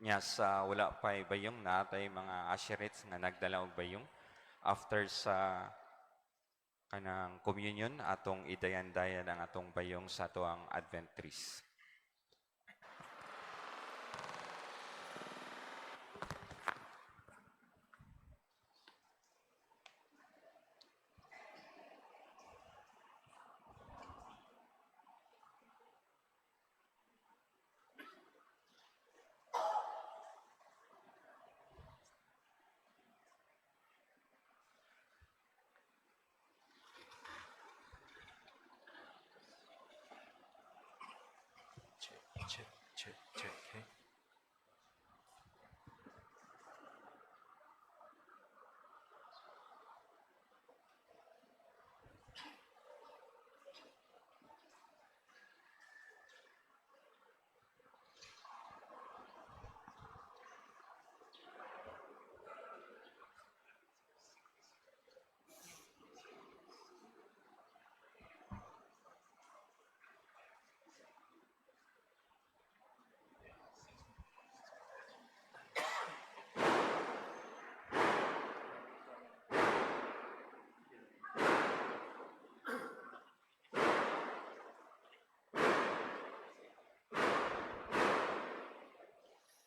Nya sa wala pa'y bayong, natay mga usherettes nga nagdala og bayong. After sa kanang communion, atong idayan-dayan ang atong bayong sa atoang Advent trees. Check, check, check, check. Okay.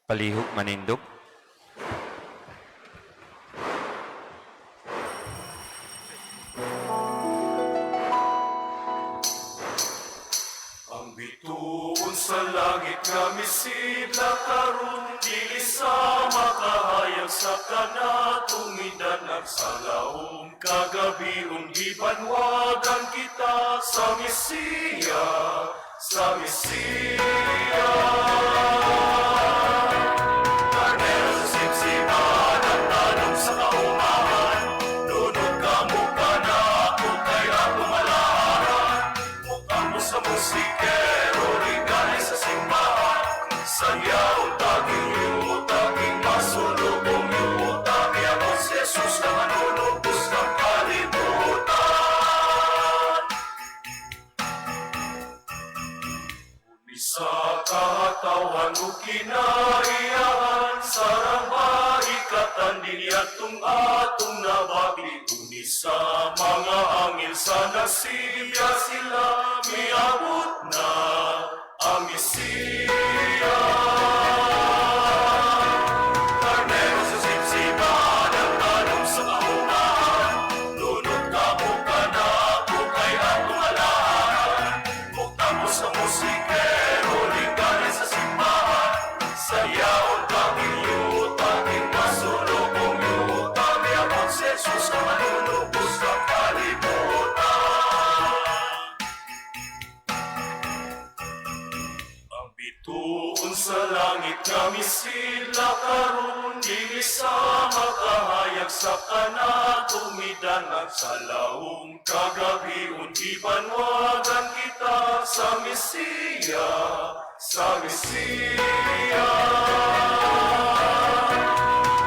Palihog manindog. Ang bituon sa langit nga misidla karon, dili sa makahayag sa kanatungidan, nagsalaom kagabi gibanwagan kita sa Mesiya, sa Mesiya. Karnero sa sipsipan at tanong sa kaumahan, lunod ka mukha na ako kay ako malaran. Mukha mo sa musikero, riganay sa simbahan. Sayaw, taging yutaging masulubong yuta, Kaya si Jesus na manunubos ng kalibutan. Sa katawan o kinaiyahan, sarang maikatan din yatong atong nabati. Uni sa mga angel sa nasiya sila, miabot na ang Mesiya. Karnero sa sipsipan ang tanong sa kaunahan, lunod ka mo ka na ako kay atong alahan. Mukta mo sa musikero, liganin sa simbahan. Sayaw taging yutaging masulubong yuta, Miabot si Jesus na manunubos ng kalibutan. Ang bituon sa langit kami sila karon, dili sa makahayag sa kanatumidan, at sa laong kagabi gibanwagan kita sa Mesiya, sa Mesiya.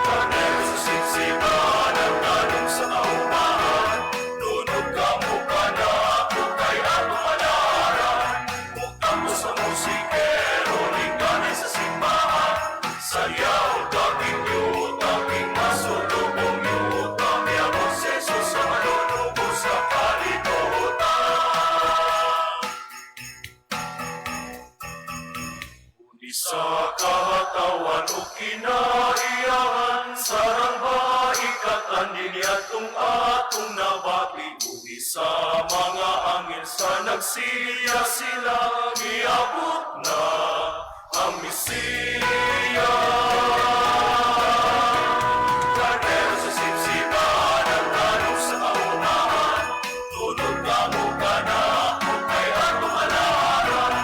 Karnero sa sipsipan at tanong sa kaumahan, lunod ka mukha na ako kay atong alaran. Mukha mo sa musikero, liganay sa simbahan. Sayaw, taging yutaging masulubong yuta, Miabot si Jesus sa manunubos sa kalibutan. Uni sa katawan o kinaiyahan, sarang baikatan din yatong atong nabati. Uni sa mga angel sa nagsiya sila, miabot na ang Mesiya. Karnero sa sipsipan at tanong sa kaunahan, tulog ka mo ka na ako kay atong alaran.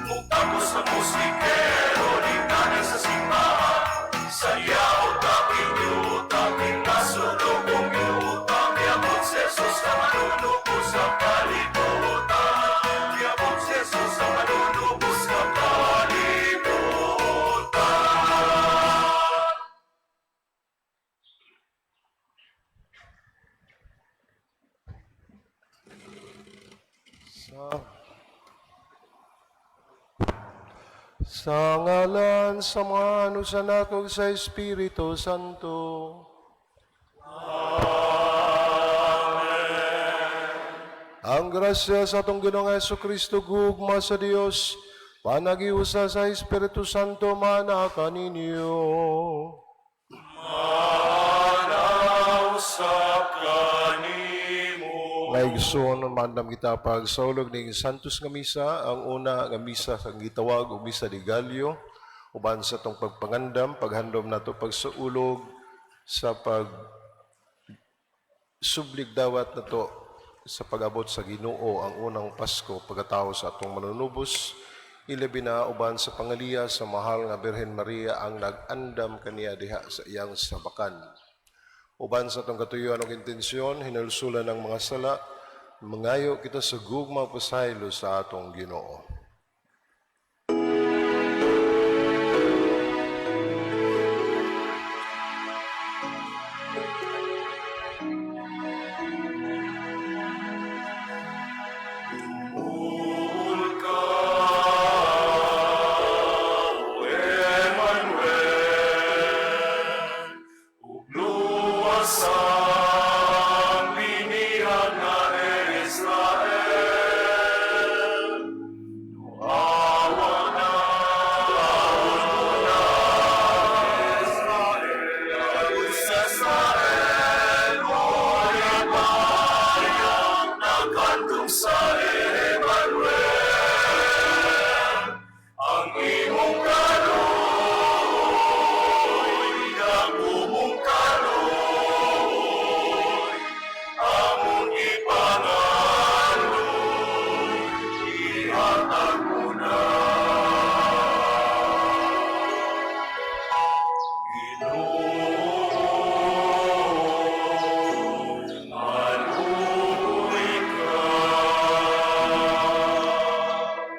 Mukta mo sa musikero, liganay sa simbahan. Sayaw, taking yutaging masulubong yuta, Miabot si Jesus na manunubos sa kalibutan. Miabot si Jesus na manunubos sa kalibutan. Sa Sa ngalan sa Amahan, sa Anak, ug sa Espiritu Santo. Ang grasya sa atong Ginoong Kristo, gugma sa Dios, panagiusa sa Espiritu Santo maanaa kaninyo. Usab kanimo. Mga igsoon, mandam kita pagsaulog ning Santos nga Misa, ang una nga misa sa gitawag og Misa de Gallo, uban sa atong pagpangandam, paghandom nato pagsaulog sa pag sublig dawat nato sa pag-abot sa Ginoo ang unang Pasko pagkatao sa atong manunubos, ilabi na uban sa pangaliya sa mahal nga Birhen Maria ang nag-andam kaniya diha sa iyang sabakan. Uban sa atong katuyuan og intensyon, hinulsulan ng mga sala, mangayo kita sa gugma pasaylo sa atong Ginoo. Ka, O Emmanuel, ug luwas ang binihag nga Israel. Awa na, na, Israel, sa Israel, o bayan, nagkantong sa Emmanuel. Ang imong kaluoy, dako mong kaluoy, among ipangandoy, ihatag mo na. Ginoo, maluoy ka.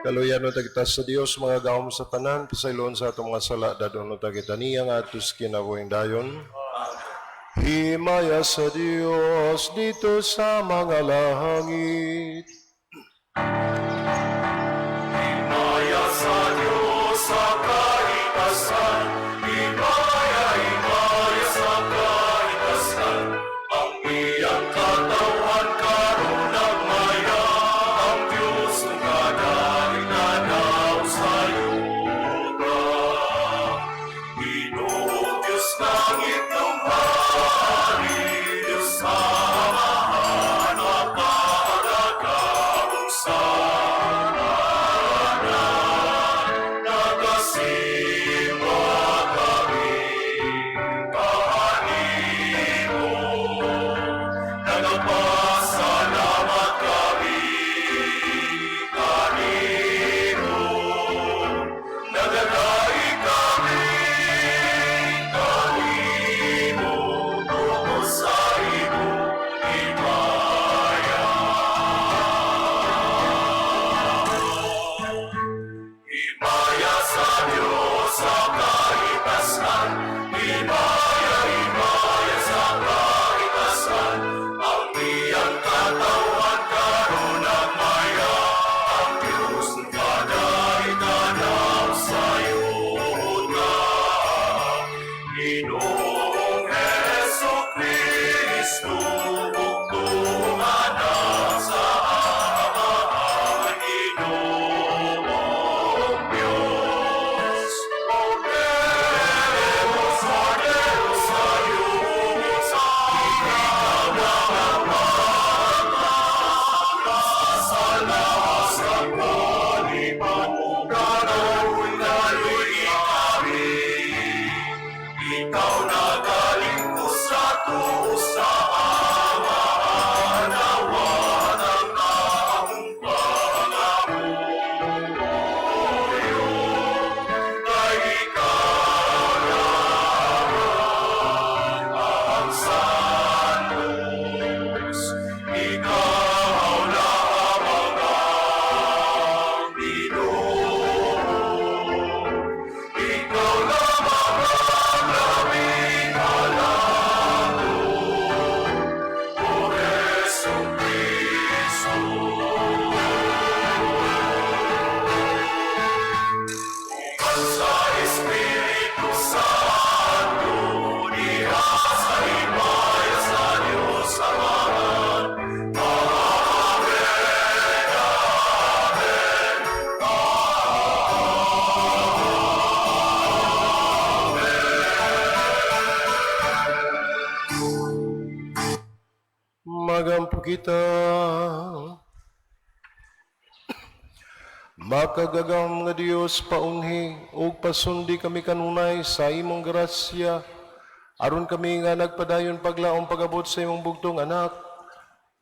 Kaluyan ta kita sa Dios mga gahom sa tanan, pasayloon sa atong mga sala, dadon ta kita niya nga atos kinabuhing dayon. Himaya sa Dios dito sa mga langit. Himaya sa Diyos sa kaitasan, himaya, himaya sa kaitasan. Ang iyang katawhan karon nagmaya, ang Diyos nga nagdanaw sa yuta. Ginoo Diyos ng inyong hari, Diyos sa Amahan, mapagagahom. kita. Makagagahom nga Dios, paunhi ug pasundi kami kanunay sa imong grasya aron kami nga nagpadayon paglaom pag-abot sa imong bugtong anak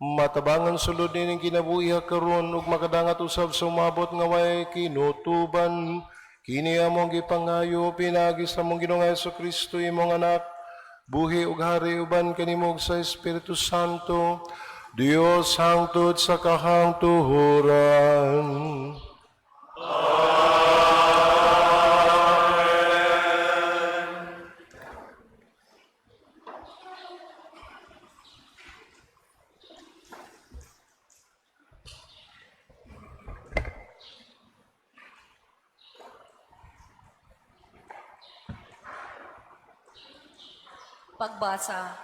matabangan sulod nining kinabuhi karon ug makadangat usab sa umabot nga way kinutuban. Kini among gipangayo pinaagi sa among Ginoong Kristo, imong anak, buhi ug hari uban kanimo ug sa Espiritu Santo, Dios hangtod sa kahangtuhoran. Pagbasa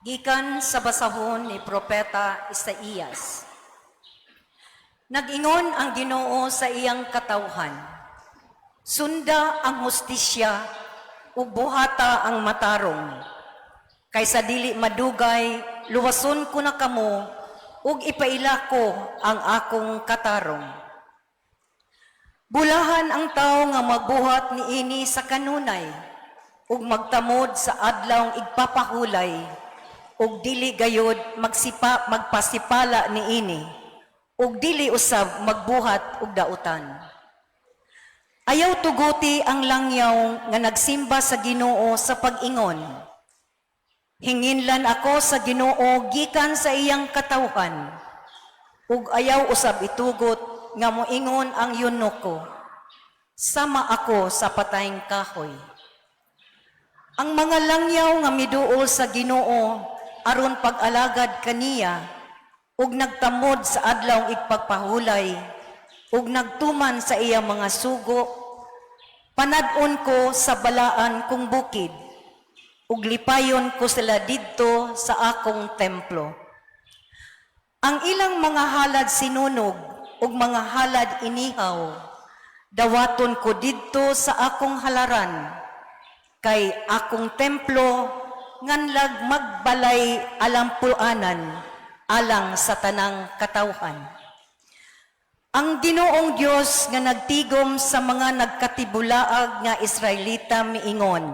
gikan sa basahon ni Propeta Isaías. Nag-ingon ang Ginoo sa iyang katawhan, "Sunda ang hustisya ug buhata ang matarong. Kaysa dili madugay, luwason ko na kamo ug ipaila ko ang akong katarong. Bulahan ang tawo nga magbuhat niini sa kanunay ug magtamod sa adlawng igpapahulay ug dili gayod magpasipala niini ug dili usab magbuhat og dautan. Ayaw tuguti ang langyaw nga nagsimba sa Ginoo sa pag-ingon. Hinginlan ako sa Ginoo gikan sa iyang katawhan ug ayaw usab itugot nga moingon ang yunoko. Sama ako sa patayng kahoy. Ang mga langyaw nga miduol sa Ginoo aron pag-alagad kaniya ug nagtamod sa adlawng igpagpahulay ug nagtuman sa iyang mga sugo, panad-on ko sa balaan kong bukid ug lipayon ko sila didto sa akong templo. Ang ilang mga halad sinunog ug mga halad inihaw, dawaton ko didto sa akong halaran, kay akong templo nganlag magbalay alampuanan alang sa tanang katawhan. Ang Ginoong Dios nga nagtigom sa mga nagkatibulaag nga Israelita miingon,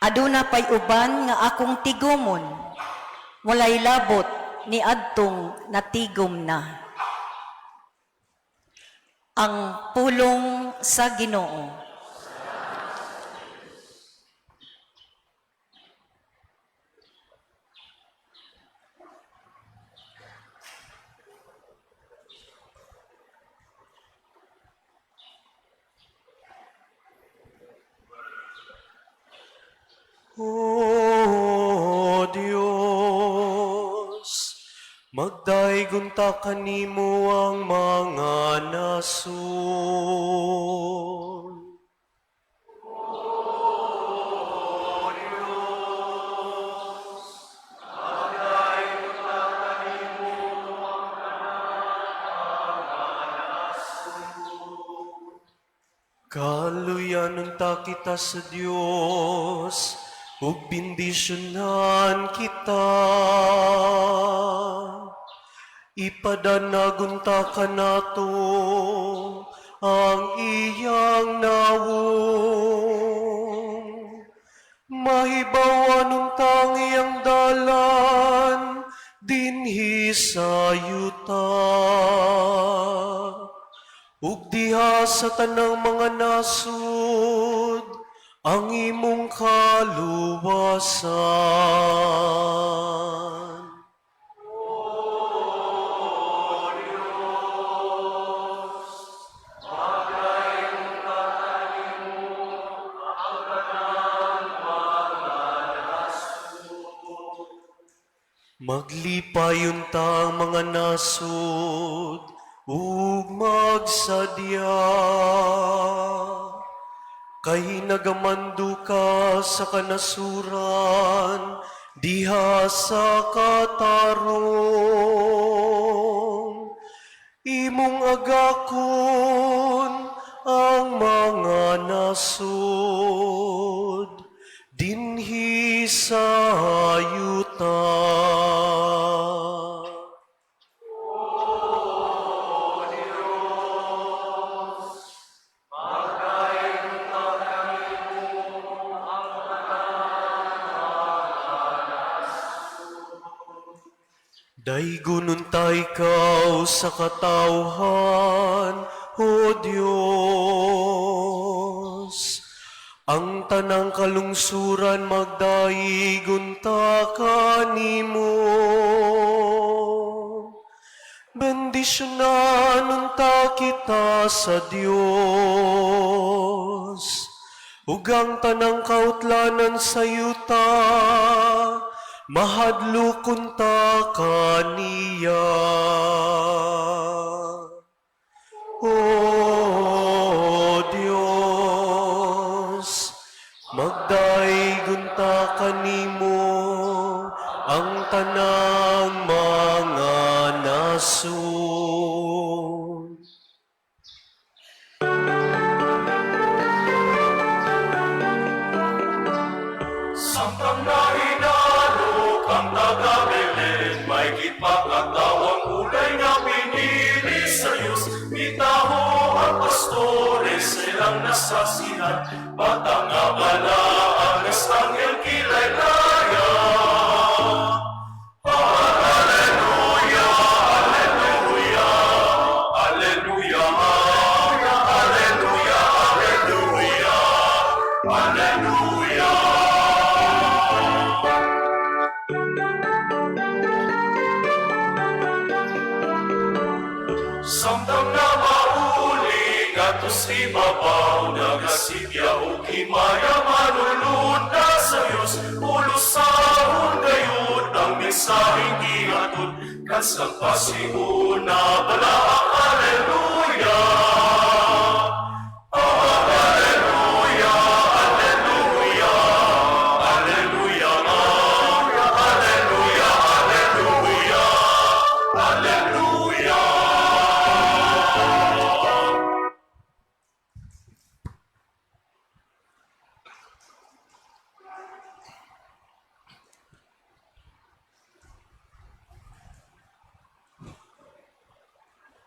aduna pay uban nga akong tigomon, walay labot ni adtong natigom na. Ang pulong sa Ginoo. O Dios, magdaygon ta kanimo ang mga nasod. Kaluyanon ta kita sa Dios, ug bendisyonan kita. Ipadanagon ta kanato ang iyang nawong. Mahibawan unta ang iyang dalan dinhi sa yuta. Ug diha sa tanang mga nasud ang imong kaluwasan. Maglipayon ta ang mga nasud ug magsadya. Kay nagamandu ka sa kanasuran diha sa katarong. Imong agakon ang mga nasud dinhi sa yuta. Unta ikaw sa katawhan, O Diyos. Ang tanang kalungsuran magdayeg unta kanimo. Bendisyonan unta kita sa Dios. Ug ang tanang kautlanan sa yuta, mahadlok unta kaniya. O Dios, magdayeg unta kanimo ang tanang mga nasod. Samtang nahinalok ang taga-Belen, may gipakatawang ulay nga pinili sa Diyos. Mitaho ang pastores, silang nasaksihan, bata nga balaan, as anghel kilaylaya. Hallelujah, hallelujah, hallelujah, hallelujah, hallelujah, hallelujah. Samtang na mauli ngatos ibabaw, nagasibya og himaya manulunda sa Dios, ulusahon gayud ang mensaheng gihatod, kansang pasiuna balaang hallelujah. Hallelujah, hallelujah, hallelujah, hallelujah, hallelujah, hallelujah.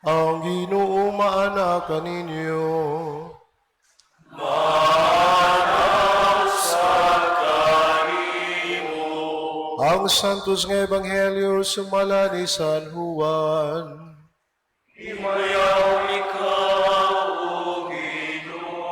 Ang Ginoo maana kaninyo. Ang Santos nga Ebanghelyo sumala ni San Juan. Himayaw ikaw, O Ginoo.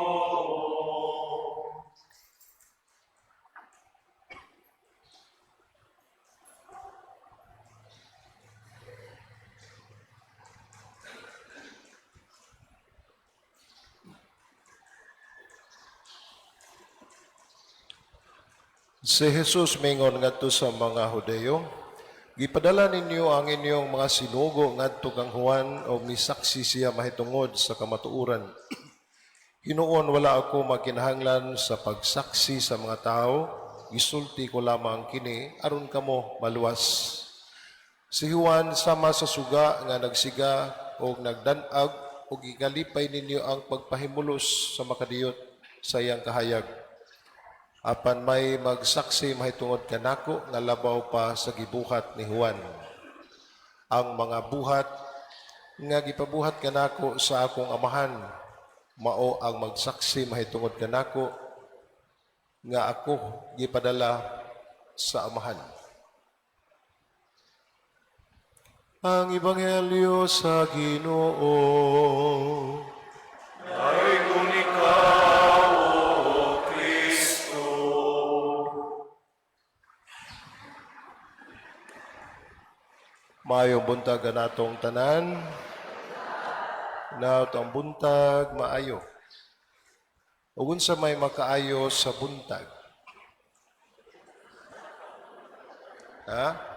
Si Jesus mingon ngadto sa mga Hudeyo, gipadala ninyo ang inyong mga sinugo ngadto kang Juan og misaksi siya mahitungod sa kamatuoran. Hinuon wala ako magkinahanglan sa pagsaksi sa mga tao, gisulti ko lamang kini aron kamo maluwas. Si Juan sama sa suga nga nagsiga og nagdan-ag og gikalipay ninyo ang pagpahimulos sa makadiyot sa iyang kahayag. Apan may magsaksi mahitungod kanako nga labaw pa sa gibuhat ni Juan. Ang mga buhat nga gipabuhat kanako sa akong amahan mao ang magsaksi mahitungod kanako nga ako gipadala sa amahan. Ang Ebanghelyo sa Ginoo. Ay kung ikaw, O Kristo. Maayong buntag natong tanan. Naot ang buntag maayo. Ug unsa may makaayo sa buntag? Ha?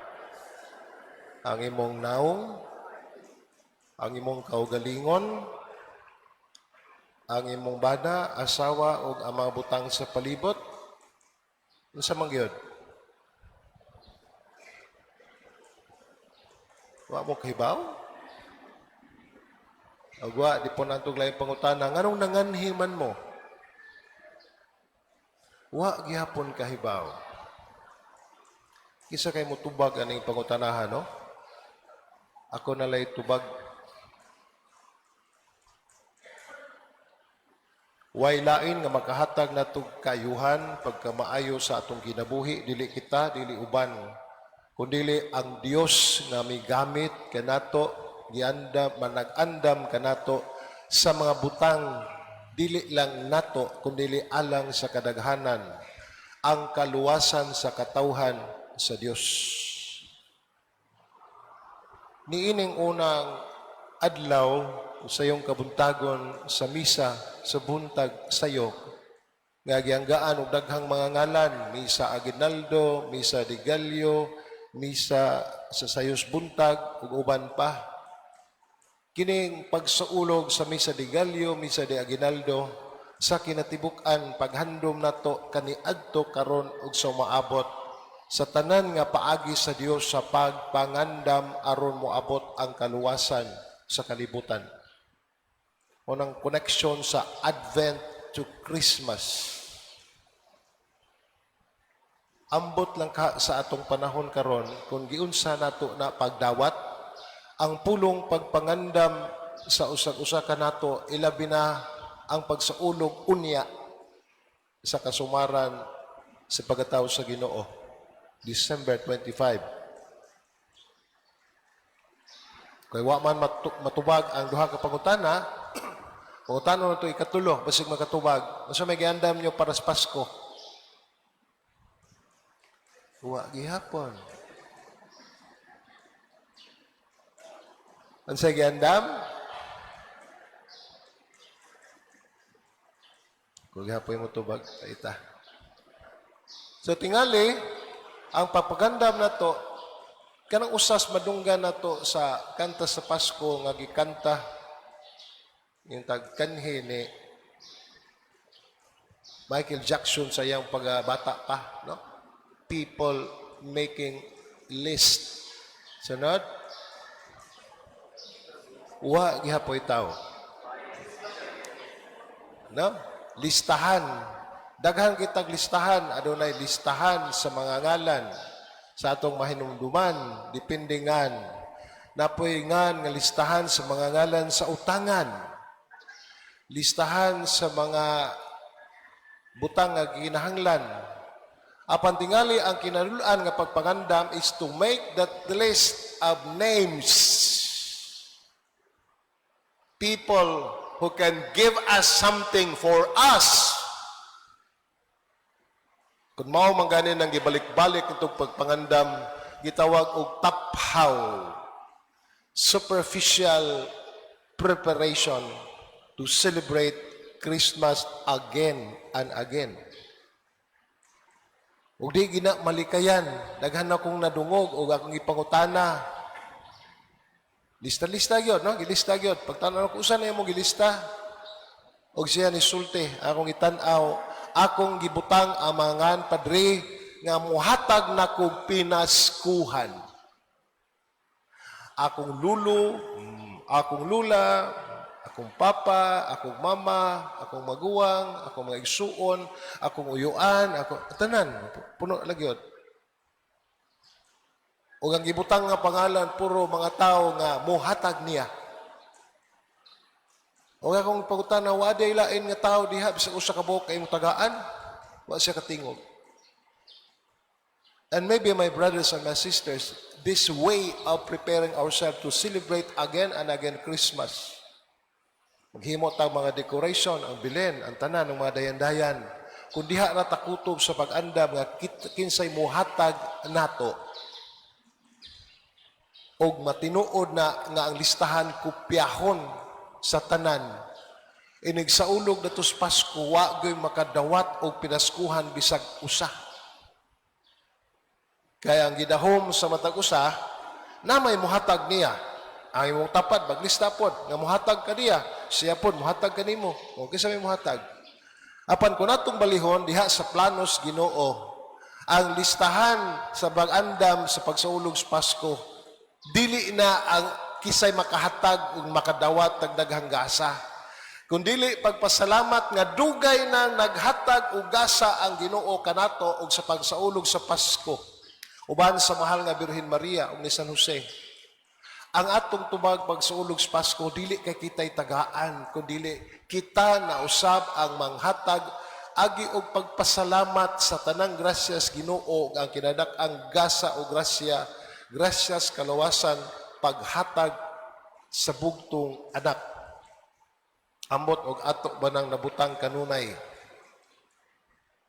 Ang imong naong, ang imong kaugalingon, ang imong bana, asawa ug ang mga butang sa palibot. Unsa man gyud? Wa mo kahibaw? Agwa, di po natong laing pangutana, nganong nanganhi man mo? Wa gihapon kahibaw. Kisa kay mo tubag aning pangutanahan, no? Ako nalay tubag. Way lain nga makahatag natog kaayuhan pagkamaayo sa atong kinabuhi, dili kita, dili uban. Kundili ang Dios nga migamit kanato, giandam, manag-andam kanato sa mga butang dili lang nato kundili alang sa kadaghanan, ang kaluwasan sa katawhan sa Dios. Niining unang adlaw sa iyong kabuntagon sa misa sa buntag sayo nga giyanggaan og daghang mga ngalan, Misa Aguinaldo, Misa de Gallo, Misa sa Sayos Buntag ug uban pa. Kining pagsaulog sa Misa de Gallo, Misa de Aguinaldo, sa kinatibuk-an paghandom nato kaniadto, karon ug sa maabot sa tanan nga paagi sa Dios sa pagpangandam aron moabot ang kaluwasan sa kalibutan. Unang connection sa Advent to Christmas. Ambot lang ka sa atong panahon karon kung giunsa nato na pagdawat ang pulong pagpangandam sa usag-usa kanato, ilabi na ang pagsaulog unya sa kasumaran sa pagkatao sa Ginoo, December 25. Kay wa man matubag ang duha ka pangutana, pangutana na to ikatulo, basig makatubag. Unsa may giandam nyo para sa Pasko? Wa gihapon. Unsa giandam? Kung gihapon mo tubag, ita. So tingali, ang papagandam na to, kanang usas madunggan nato sa kanta sa Pasko nga gikanta yung tagkanhi ni Michael Jackson sa iyang pagbata pa, no? People making list. Sunod. Wa gihapoy tao. No? Listahan. Daghan kitag listahan, adunay listahan sa mga ngalan sa atong mahinumduman, depende ngan. Napoy ngan nga listahan sa mga ngalan sa utangan. Listahan sa mga butang nga ginahanglan. Apan tingali ang kinadul-an nga pagpangandam is to make that list of names. People who can give us something for us. Kung mao man gani nang gibalik-balik itong pagpangandam, gitawag og taphaw, superficial preparation to celebrate Christmas again and again. Ug di gina malikayan, daghan na kong nadungog ug akong ipangutana. Lista-lista gyud, no? Gilista gyud. Pagtan-aw ko, usa na imong gilista? Og siya ni sulti, akong itan-aw, akong gibutang ang mga ngan, padre, nga muhatag na kog pinaskuhan. Akong lulo, akong lula, akong papa, akong mama, akong maguwang, akong mga igsuon, akong uyuan, akong tanan, puno lagi yun. Ug ang gibutang nga pangalan puro mga tao nga muhatag niya. O akong pangutana, wa day lain nga tao diha bisag usa ka buok kay imong tagaan, wa siya katingog. And maybe, my brothers and my sisters, this way of preparing ourselves to celebrate again and again Christmas. Maghimo ta mga decoration, ang bilen, ang tanan ng mga dayan-dayan. Kung diha na takutob sa pag-andam nga kinsay muhatag nato, og matinuod na nga ang listahan kopyahon sa tanan. Inig saulog nato sa Pasko, wa gyud makadawat og pinaskuhan bisag usa. Kaya ang gidahom sa matag usa, na may muhatag niya. Ang imong tapad, maglista pod, nga muhatag ka niya, siya pod, muhatag ka nimo. O kinsa may muhatag. Apan kung natong balihon, diha sa planos Ginoo, ang listahan sa pag-andam sa pagsaulog sa Pasko, dili na ang kisay makahatag ug makadawat og daghang gasa. Kundili pagpasalamat nga dugay na naghatag og gasa ang Ginoo kanato og sa pagsaulog sa Pasko uban sa mahal nga Birhen Maria ug ni San Jose. Ang atong tubag pagsaulog sa Pasko dili kay kitay tagaan, kundili kita na usab ang manghatag Agi og pagpasalamat sa tanang grasyas Ginoo, ang kinadak-ang gasa o grasya, grasyas kalawasan, paghatag sa bugtong anak. Ambot og ato ba nang nabutang kanunay?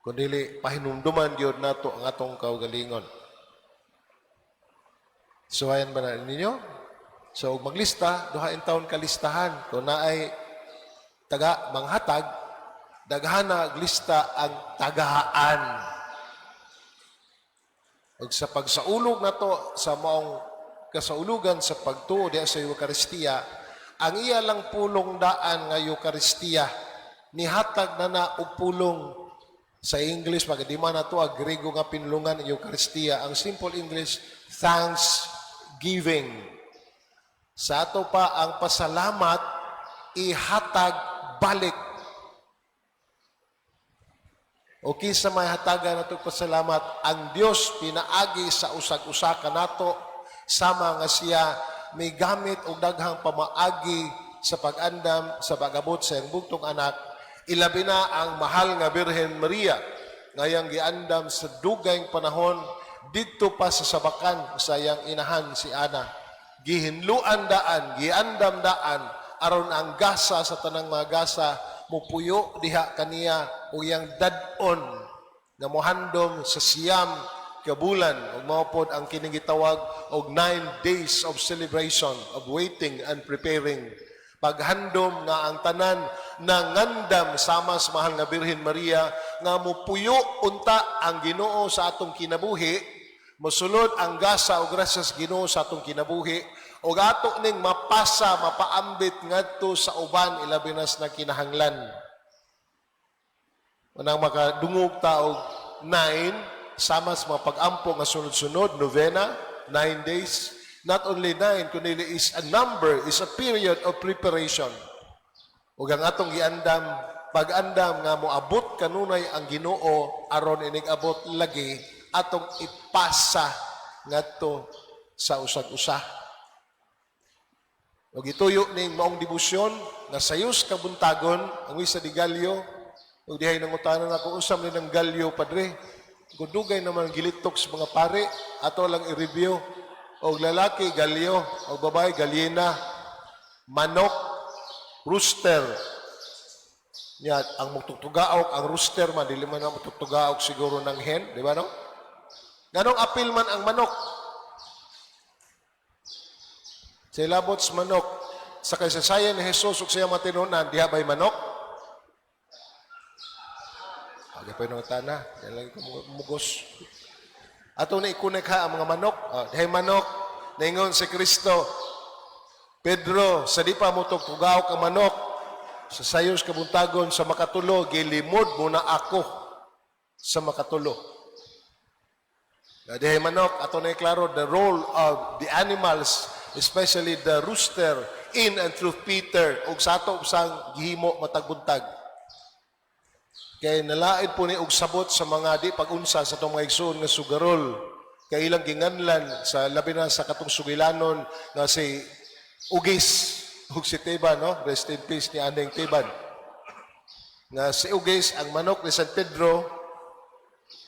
Kung dili, pahinumduman gyud nato ang atong kaugalingon. So ayan ba na ninyo? So og maglista, duha in taon kalistahan. Kung naay taga manghatag, daghana lista ang tagaan. Ug sa pagsaulog nato sa maong kasaulugan sa pagtuo diha sa Eukaristiya, ang iya lang pulong daan nga Eukaristiya, nihatag na na og pulong sa English, pag di man nato ang Grego nga pinulungan ang Eukaristiya, ang simple English, thanksgiving. Sa ato pa ang pasalamat, ihatag balik. O kinsa may hatagan nato pasalamat, ang Dios pinaagi sa usag-usa kanato, sama nga siya may gamit og daghang pamaagi sa pag-andam sa pag-abot sa iyang bugtong anak, ilabi na ang mahal nga Birhen Maria, ngayang giandam sa dugayng panahon didto pa sa sabakan sa iyang inahan si Ana. Gihinluan daan, giandam daan, aron ang gasa sa tanang mga gasa mupuyo diha kaniya ug iyang dad-on nga mohandom sa 9 ka bulan, ug mao pod ang kining gitawag og 9 days of celebration of waiting and preparing, paghandom nga ang tanan nangandam sama sa mahal nga Birhen Maria nga mupuyo unta ang Ginoo sa atong kinabuhi, mosulod ang gasa o grasya sa Ginoo sa atong kinabuhi ug ato ning mapasa, mapaambit ngadto sa uban, ilabi na sa nagkinahanglan. Unang makadungog ta og 9 sama sa mga pag-ampo nga sunod-sunod, novena, 9 days. Not only 9, kundi is a number, is a period of preparation. Ug ang atong giandam, pag-andam nga moabot kanunay ang Ginoo, aron inig abot lagi atong ipasa ngadto sa usag-usa. Ug gituyo ning maong debosyon nga sayos kabuntagon ang misa de Gallo, ug dihay nangutana nako, unsa man ng Gallo, padre? Kung dugay naman gilitok sa mga pare, ato lang i-review. Og lalaki gallo, og babae gallina, manok, rooster. Nya ang mugtugtugaok ang rooster man, dili man ang mutugtugaok siguro ng hen, di ba, no? Nganong apil man ang manok? Sa ilabot sa manok, sa kasaysayan ni Jesus ug siya matinunan, diha ba'y manok? Agi pa yung tana, yan lang ko mugos. Ato na i-connect ha ang mga manok. Ah, dihay manok, naingon si Kristo, "Pedro, sa di pa mo tugtugaok ang manok, sa sayos kabuntagon sa makatulo, gilimod mo na ako sa makatulo." Dihay manok, ato na klaro the role of the animals, especially the rooster, in and through Peter, ug sa ato usang gihimo matag buntag. Kay nalaid po ni og sabot sa mga di pag-unsa sa atong mga igsoon nga sugarol. Kay ilang ginganlan sa labi na sa katong sugilanon nga si Ugis ug si Teban, no? Rest in peace ni Aneng Teban. Nga si Ugis ang manok ni San Pedro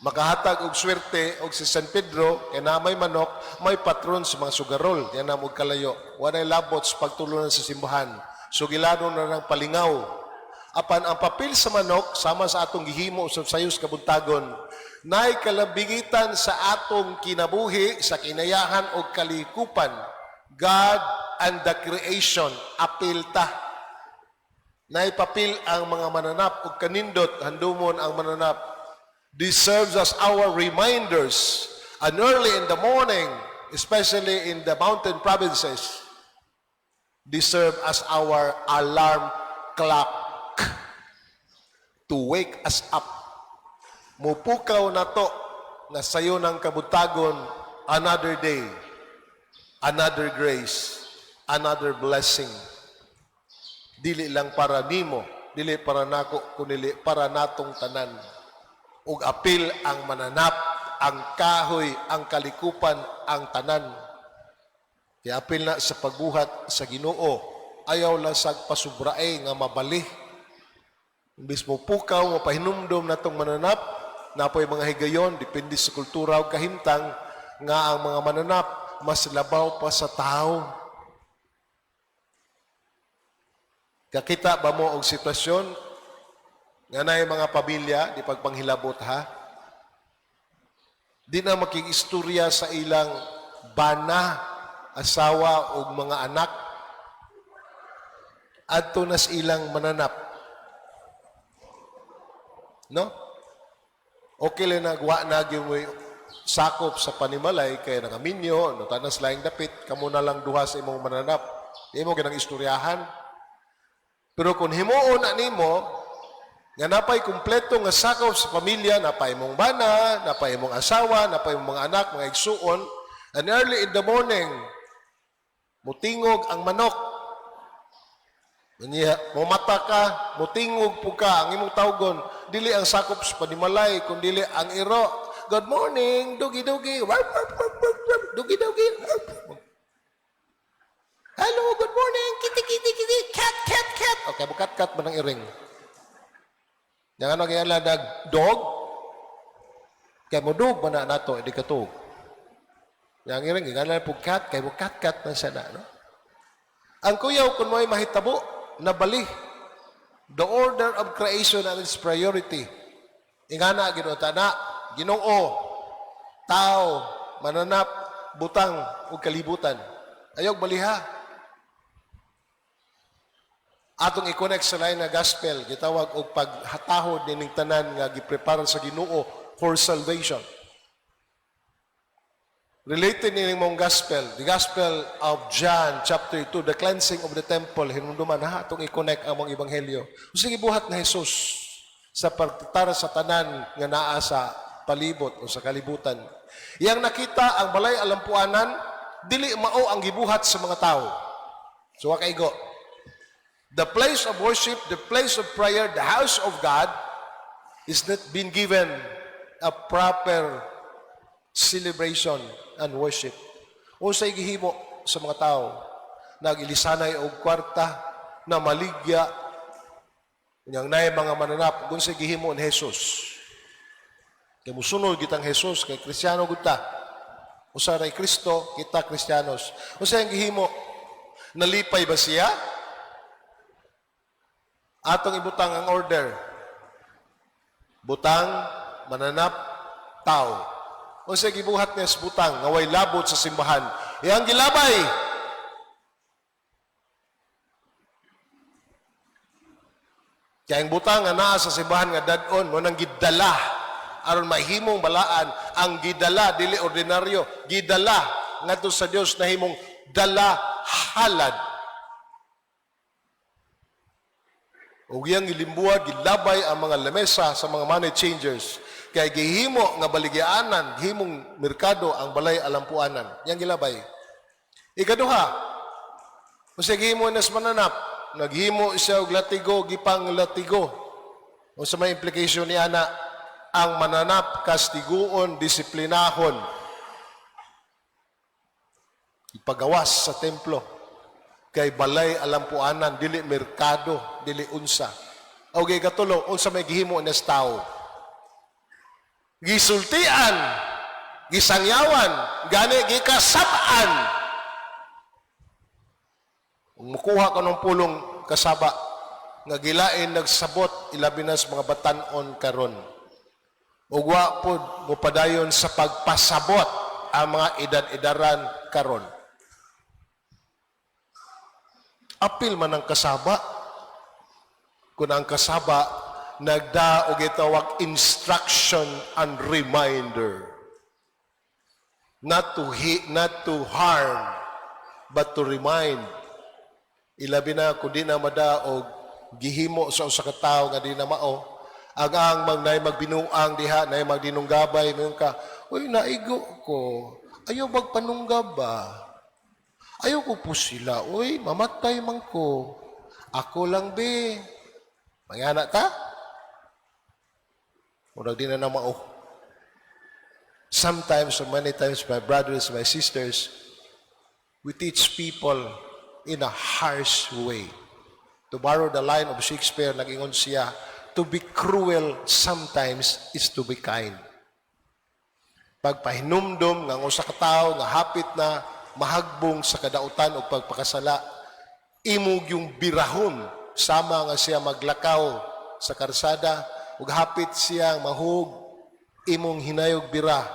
makahatag og swerte, og si San Pedro kay na may manok, may patron sa mga sugarol, yan na mo kalayo, walay labot sa pagtulunan sa simbahan, sugilanon na ng palingaw. Apan ang papel sa manok, sama sa atong gihimo sa sayos kabuntagon, nay kalabigitan sa atong kinabuhi sa kinayahan og kalikupan. God and the creation, apil ta. Nay papel ang mga mananap ug kanindot handumon ang mananap. This serves as our reminders, and early in the morning, especially in the mountain provinces, they serve as our alarm clock to wake us up. Mupukaw na to nga sayo ng kabuntagon, another day, another grace, another blessing. Dili lang para nimo, dili para nako, kunili para natong tanan. Ug apil ang mananap, ang kahoy, ang kalikupan, ang tanan. Kaya apil na sa pagbuhat sa Ginoo, ayaw lang sa pasubrae nga mabali. Imbis mo pukaw, mapahinumdom natong mananap, napoy mga higayon, depende sa kultura o kahimtang, nga ang mga mananap, mas labaw pa sa tao. Kakita ba mo og sitwasyon nga naay mga pamilya, di pagpanghilabot ha? Di na makig-istorya sa ilang bana, asawa o mga anak, adto nas ilang mananap. No? Okay lang nagwa na gyud mo'y sakop sa panimalay kay nangaminyo, no tanas laing dapit, kamo na lang duha sa imong mananap. Di mo ginang istoryahan. Pero kung himuon na nimo, nga napay kumpleto nga sakop sa pamilya, napay imong bana, napay imong asawa, napay imong mga anak, mga igsuon, and early in the morning, mutingog ang manok. Unya, mumata ka, mutingog po ka, ang imong tawgon, dili ang sakop sa panimalay, kun dili ang iro. "Good morning, dugi-dugi, warp, warp, warp, warp, warp, dugi-dugi, warp." "Hello, good morning, kitty, kitty, kitty, cat, cat, cat." Okay, bukat cat ba ng iring? Yang ano kaya nag dog? Kaya mo dog ba na nato, hindi ka tug. Yang iring, gigalan po cat, kay mo cat, cat man siya na, no? Ang kuyaw, kung mo'y mahitabo, nabali. The order of creation and its priority. Ingana, Ginoo na, Ginoo, tao, mananap, butang, ug kalibutan. Ayaw baliha. Atong i-connect sa lain nga gospel, gitawag og paghatahod nining tanan nga giprepara sa Ginoo for salvation. Related nining mong gospel, the Gospel of John chapter 2, the cleansing of the temple, hinumduman ha, atong i-connect ang mga ebanghelyo. Sige, buhat na Jesus sa pagtara sa tanan nga naa sa palibot o sa kalibutan. Iyang nakita ang balay alampuanan, dili mao ang gibuhat sa mga tao. So wa kaigo. The place of worship, the place of prayer, the house of God is not been given a proper celebration and worship. Unsay gihimo sa mga tao? Nag-ilisanay og kwarta na maligya unyang naay mga mananap. Unsay gihimo ni Jesus? Kay musunod kitang Jesus kay Kristyano gud ta. Usa ray Kristo, kita Kristiyanos. Unsay ang gihimo? Nalipay ba siya? Atong ibutang ang order. Butang, mananap, tao. Unsay gibuhat niya sa butang nga way labot sa simbahan? Iyang gilabay. Kaya ang butang nga naa sa simbahan nga dad-on mo nang gidala aron mahimong balaan. Ang gidala dili ordinaryo, gidala ngadto sa Dios, nahimong dala halad. Ug iyang gilimbuha, gilabay ang mga lamesa sa mga money changers. Kay gihimo nga baligyaanan, gihimong merkado ang balay alampuanan. Iyang gilabay. Ikaduha, unsay gihimo nas mananap? Naghimo siya og latigo, gipang latigo. Unsa may implication ni ana? Ang mananap kastiguon, disiplinahon. Ipagawas sa templo. Kay balay alampuanan, dili merkado, dili unsa. Okay, katulo, unsa may gihimo nes tao? Gisultian, gisangyawan, gani gikasab-an. Kung mukuha ka ng pulong kasaba, nga gilain nagsabot, ilabi na sa mga batan-on karon. Ug wa pod mopadayon sa pagpasabot ang mga edad-edaran karon. Apil man ang kasaba. Kung ang kasaba, nagda og gitawag instruction and reminder. Not to hit, not to harm, but to remind. Ilabi na kung di na madaog, gihimo sa usa ka tawo nga di na mao. Ang mang nay magbinuang diha, nay magdinunggabay, mayon ka, "Uy, naigo ko. Ayaw magpanunggab ba? Ayaw ko po sila. Uy, mamatay man ko. Ako lang be." Mangana ta? Murag di na na mao. Sometimes, or many times, my brothers, my sisters, we teach people in a harsh way. To borrow the line of Shakespeare, nag-ingon siya, To be cruel sometimes is to be kind. Pagpahinumdom nga ang usa ka tawo nga hapit na mahagbong sa kadautan o pagpakasala, imo gyung birahon sama nga siya maglakaw sa karsada ug hapit siya mahug, imong hinayog bira.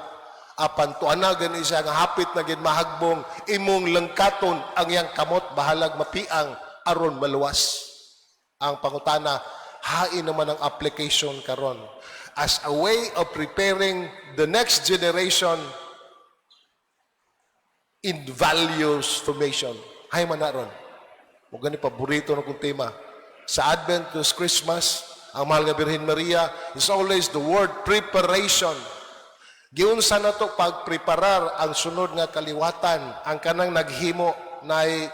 Apan tuana gani siya nga hapit na gid mahagbong, imong lengkaton ang iyang kamot bahalag mapiang aron maluwas. Ang pangutana, hain naman ang application karon as a way of preparing the next generation in values formation? Hay man na ron. Mo gani paborito na kong tema. Sa Advent to Christmas, ang mahal nga Birhen Maria is always the word preparation. Giunsa na to pagpreparar ang sunod nga kaliwatan, ang kanang naghimo nay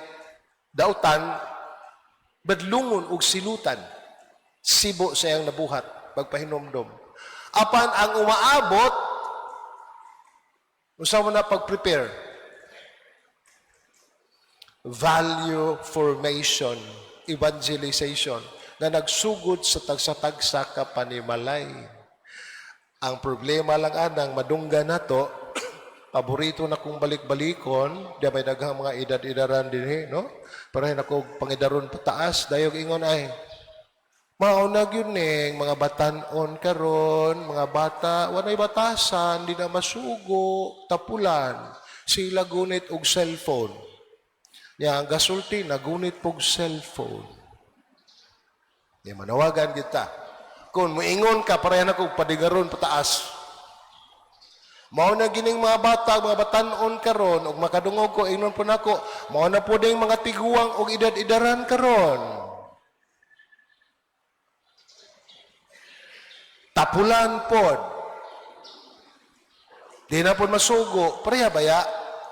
dautan, badlungon og silutan. Sibo sa iyang nabuhat, pagpahinomdom. Apan ang umaabot, unsa mo na pag-prepare? Value formation, evangelization, na nagsugod sa tagsa-tagsa ka panimalay. Ang problema lang anang madungga nato, paborito na kong balik-balikon, di may daghang mga edad-edaran dinhi, no? Pareho na ko pangidaron pataas, dayog ingon ay, mao na gyud ning mga batan-on karon, mga bata, walay batasan, di na masugo, tapulan, sila gunit og cellphone. Nya ang gasulti nagunit pog cellphone. Di manawagan kita. Kung muingon ka, pareha na kong padigaron pataas. Mao na gining mga bata, mga batan-on karon ug makadungog ko, ingnon po nako, mao na po ding mga tiguang og edad-edaran karon. Tapulan pod. Di na pod masugo, pareha baya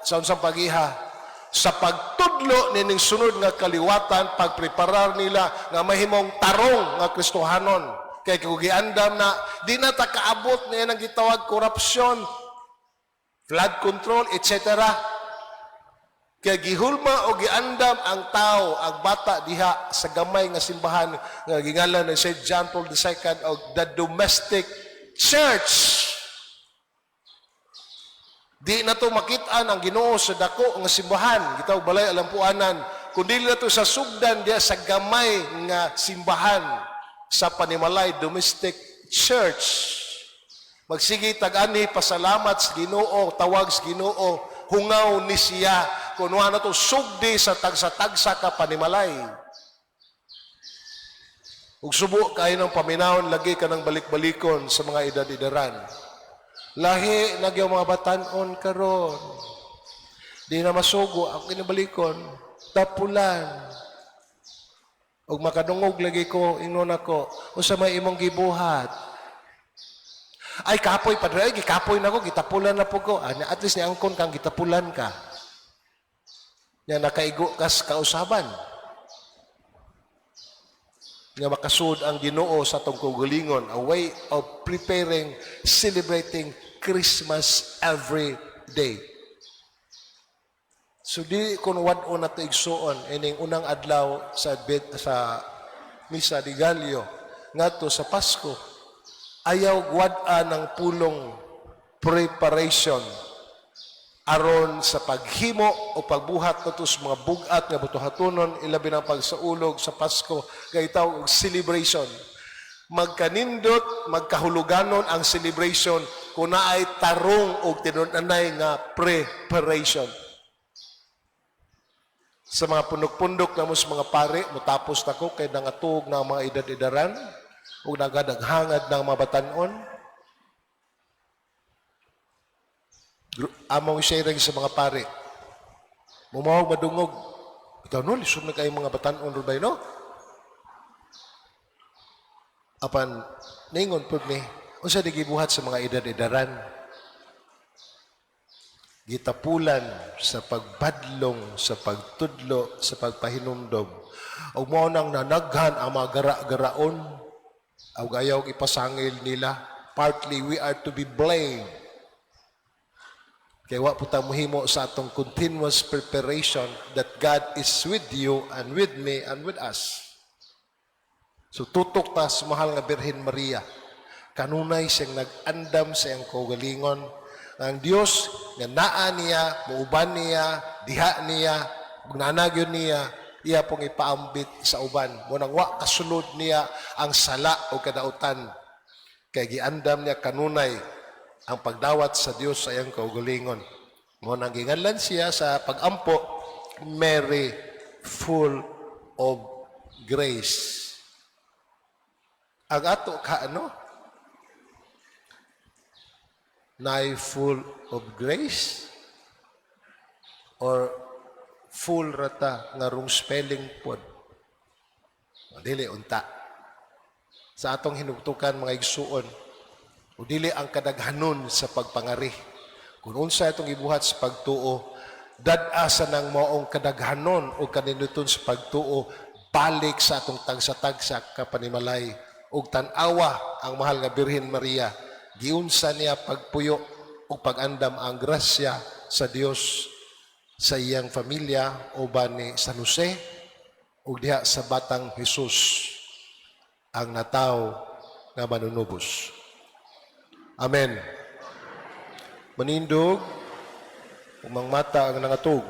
sa unsang pagiha sa pagtudlo nining sunod nga kaliwatan, pagpreparar nila nga mahimong tarong nga Kristohanon. Kay kung giandam na di na ta kaabot niya ang gitawag korupsyon, flood control, etc. Kaya gihulma o giandam ang tao, ang bata diha sa gamay nga simbahan nga gingalan ni St. John Paul II og the domestic church. Di na to makit-an ang Ginoo sa dako nga simbahan, gitawag balay alampuanan, kundi na to sa sugdan diha sa gamay nga simbahan sa panimalay, domestic church. Magsige tag-ani pasalamat sa Ginoo, tawag sa Ginoo, hungaw ni siya kunuha na to sugdi sa tagsa-tagsa ka panimalay. Ug subo kayo ng paminawon, lagi ka ng balik-balikon sa mga edad-edaran. Lahi na gyud mga batan-on karon. Di na masugo ang kinabalikon, tapulan. Ug makadungog lagi ko, ingnon ako, unsa may imong gibuhat? Ay kapoy, padre, ay gikapoy na ko, gitapulan na po ko. Ah, at least niangkon kang gitapulan ka. Nya nakaigo kas kausaban. Nga makasud ang Ginoo sa atong kaugalingon, a way of preparing, celebrating Christmas every day. So di kun wad-on na to, igsuon, ining unang adlaw sa bed, sa Misa de Gallo ngadto sa Pasko. Ayaw wad-an ng pulong preparation aron sa paghimo o pagbuhat nato sa mga bug-at nga butuhatonon, ilabi na pagsaulog sa Pasko kay tawag og celebration. Magkanindot, magkahuluganon ang celebration kung naay tarong og tinud-anay nga preparation. Sa mga pundok-pundok namo sa mga pare, mutapos na ko kay nangatug na ang mga edad-edaran ug nagadaghangad ng mga batan-on. Among sharing sa mga pare. Mumawag madungog. Ikaw no, lisod na kayo mga batan-on ron ba no? Apan, ningon pud ni, unsa di gibuhat sa mga edad-edaran? Gitapulan sa pagbadlong, sa pagtudlo, sa pagpahinumdom. Ug mao nang nanaghan ang mga gara-garaon, ug ayaw ipasangil nila. Partly, we are to be blamed. Kaya wa po ta mohimo sa atong continuous preparation that God is with you and with me and with us. So tutok ta sa mahal nga Birhen Maria. Kanunay siyang nag-andam sa iyang kaugalingon. Ang Dios nga naa niya, muuban niya, diha niya, ug niya, iya pong ipaambit sa uban. Mao nang wa kasulod niya ang sala o kadautan. Kay giandam niya kanunay ang pagdawat sa Dios sa iyang kaugalingon. Mao nang ginganlan siya sa pagampo, Mary, full of grace. Ang ato ka ano? Nay full of grace? Or full rata nga wrong spelling pod? Dili unta. Sa atong hinugtukan, mga igsuon, o dili ang kadaghanon sa pagpangari. Kung unsa itong ibuhat sa pagtuo, dad-a sa nang maong kadaghanon o kaninuton sa pagtuo, balik sa atong tagsa-tagsa kapanimalay ug tan-awa ang mahal nga Birhen Maria, giunsa niya pagpuyo ug pag-andam ang grasya sa Dios sa iyang pamilya uban ni San Jose ug diha sa batang Jesus ang nataw nga manunubos. Amen. Manindog ug mangmata ang nangatug.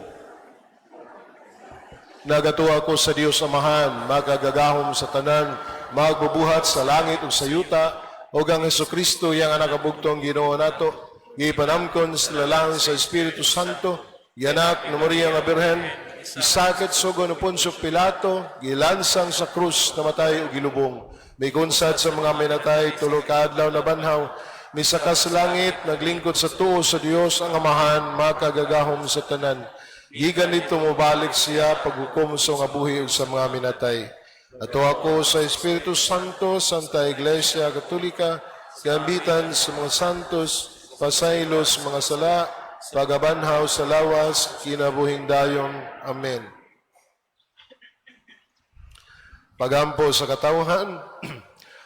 Nagatuo ako sa Dios Amahan, makagagahom sa tanan, magbubuhat sa langit ug sa yuta, ug ang Hesukristo iyang anak bugtong Ginoo nato, gipanamkon sa lalang sa Espiritu Santo, gianak ni Maria nga Birhen, isakit sugo ni Poncio Pilato, gilansang sa krus, namatay ug gilubong. Mikunsad sa mga minatay, 3 ka adlaw nabanhaw, misaka sa langit, naglingkod sa tuo sa Dios ang Amahan, makagagahom sa tanan. Gikan didto mobalik siya paghukom sa mga buhi ug sa mga minatay. Natuo ako sa Espiritu Santo, Santa Iglesia Katolika, gambitan sa mga santos, pasaylo sa mga sala, pagabanhaw sa lawas, kinabuhing dayon. Amen. Pagampo sa katawhan,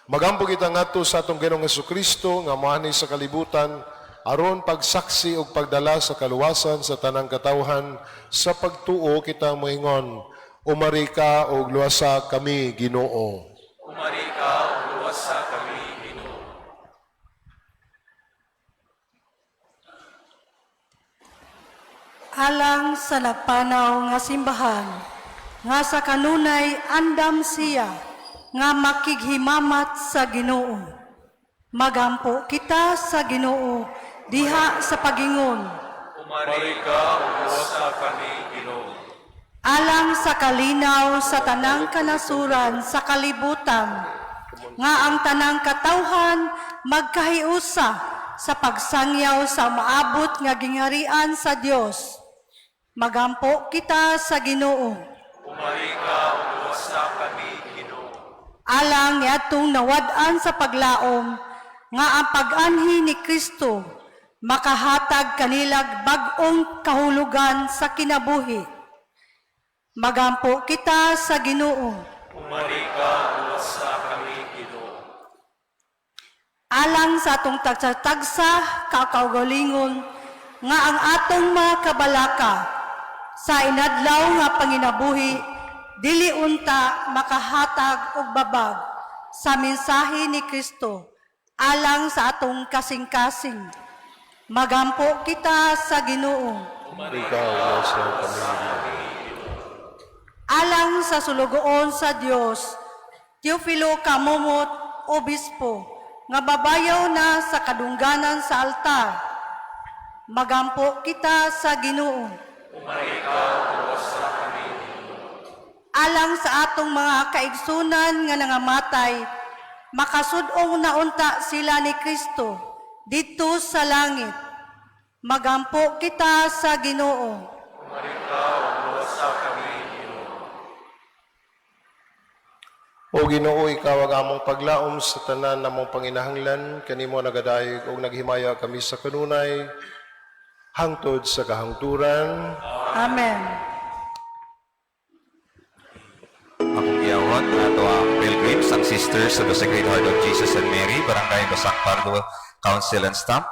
magampo kita ngadto sa atong Ginoong Hesukristo nga moani sa kalibutan aron pagsaksi ug pagdala sa kaluwasan sa tanang katawhan. Sa pagtuo kita moingon: Umari ka ug luwasa kami, Ginoo. Umari ka ug luwasa kami, Ginoo. Alang sa nagpanaw nga simbahan, nga sa kanunay andam siya, nga makighimamat sa Ginoo. Magampo kita sa Ginoo diha sa pagingon. Umari ka ug luwasa kami, Ginoo. Alang sa kalinaw sa tanang kanasuran sa kalibutan, nga ang tanang katawhan magkahiusa sa pagsangyaw sa maabot nga gingharian sa Dios. Magampo kita sa Ginoo. Umari ka ug luwasa kami, Ginoo. Alang niadtong nawad-an sa paglaom nga ang pag-anhi ni Kristo makahatag kanilag bag-ong kahulugan sa kinabuhi. Magampo kita sa Ginoo. Umari ka ug luwasa kami, Ginoo. Alang sa atong tagsa-tagsa kakaugalingon nga ang atong mga kabalaka sa inadlaw nga panginabuhi dili unta makahatag og babag sa mensahe ni Kristo alang sa atong kasing-kasing. Magampo kita sa Ginoo. Umari ka ug luwasa kami, Ginoo. Alang sa sulugoon sa Dios, Teofilo Camomot, Obispo, nga babayaw na sa kadungganan sa altar. Magampo kita sa Ginoo. Alang sa atong mga kaigsunan nga nangamatay, makasud-ong naunta sila ni Kristo didto sa langit. Magampo kita sa Ginoo. O Ginoo, ikaw ang among paglaom sa tanan namong panginahanglan, kanimo nagadayeg og naghimaya kami sa kanunay hangtod sa kahangturan. Amen. Akong giyawat nga ato ang pilgrims, ang Sisters of the Sacred Heart of Jesus and Mary, Barangay Basak Pardo Council and Staff.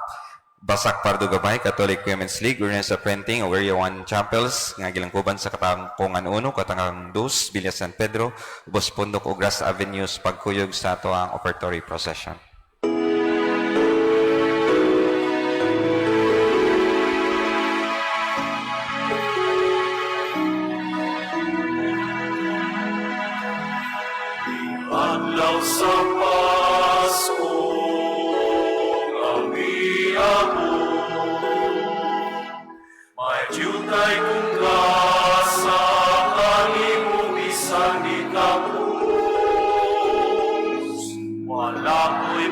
Basak Pardo Gabay, Catholic Women's League, organized sa printing of Area 1 Chapels, nga gilangkuban sa Katangkungan 1, Katangkungan 2, Villa San Pedro, Ubos Pundok ug Grass Avenues, pagkuyog sa ato ang offertory procession. Adlaw sa Pasko nga miabot, may dyutay kong gasa kanimo bisan di tapos. Wala ko'y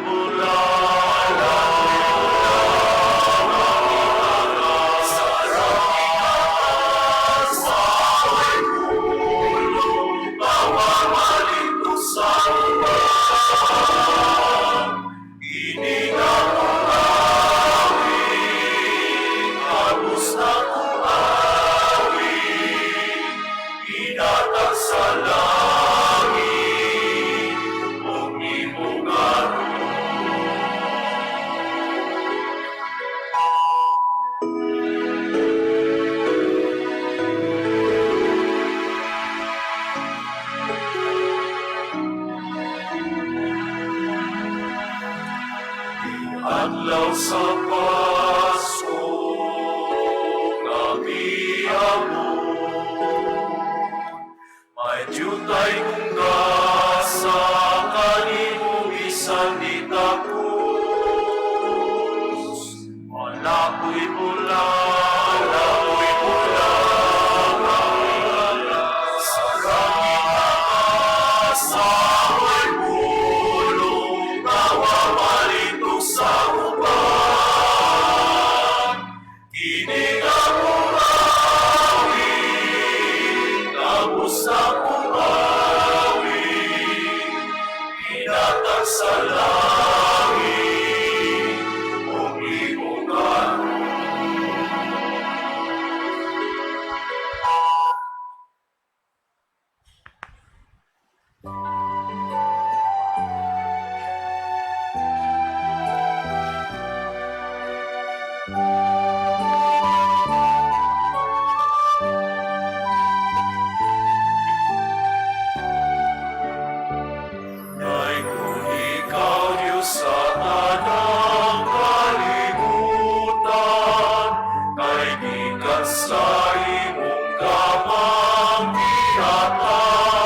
Adlaw sa Pasko nga miabot, may dyutay kong gasa kanimo bisan di tapos. Wala ko'y bula, wala ko'y bula, sa langit sa ako'y pulong, nawawalito sa uban. Kini nga akong awit, tapos na akong awit, inatag sa langit, ug imong karon. Nay kung ikaw, Diyos, sa tanang kalibutan, kay gikan sa imong kamang gihatagon,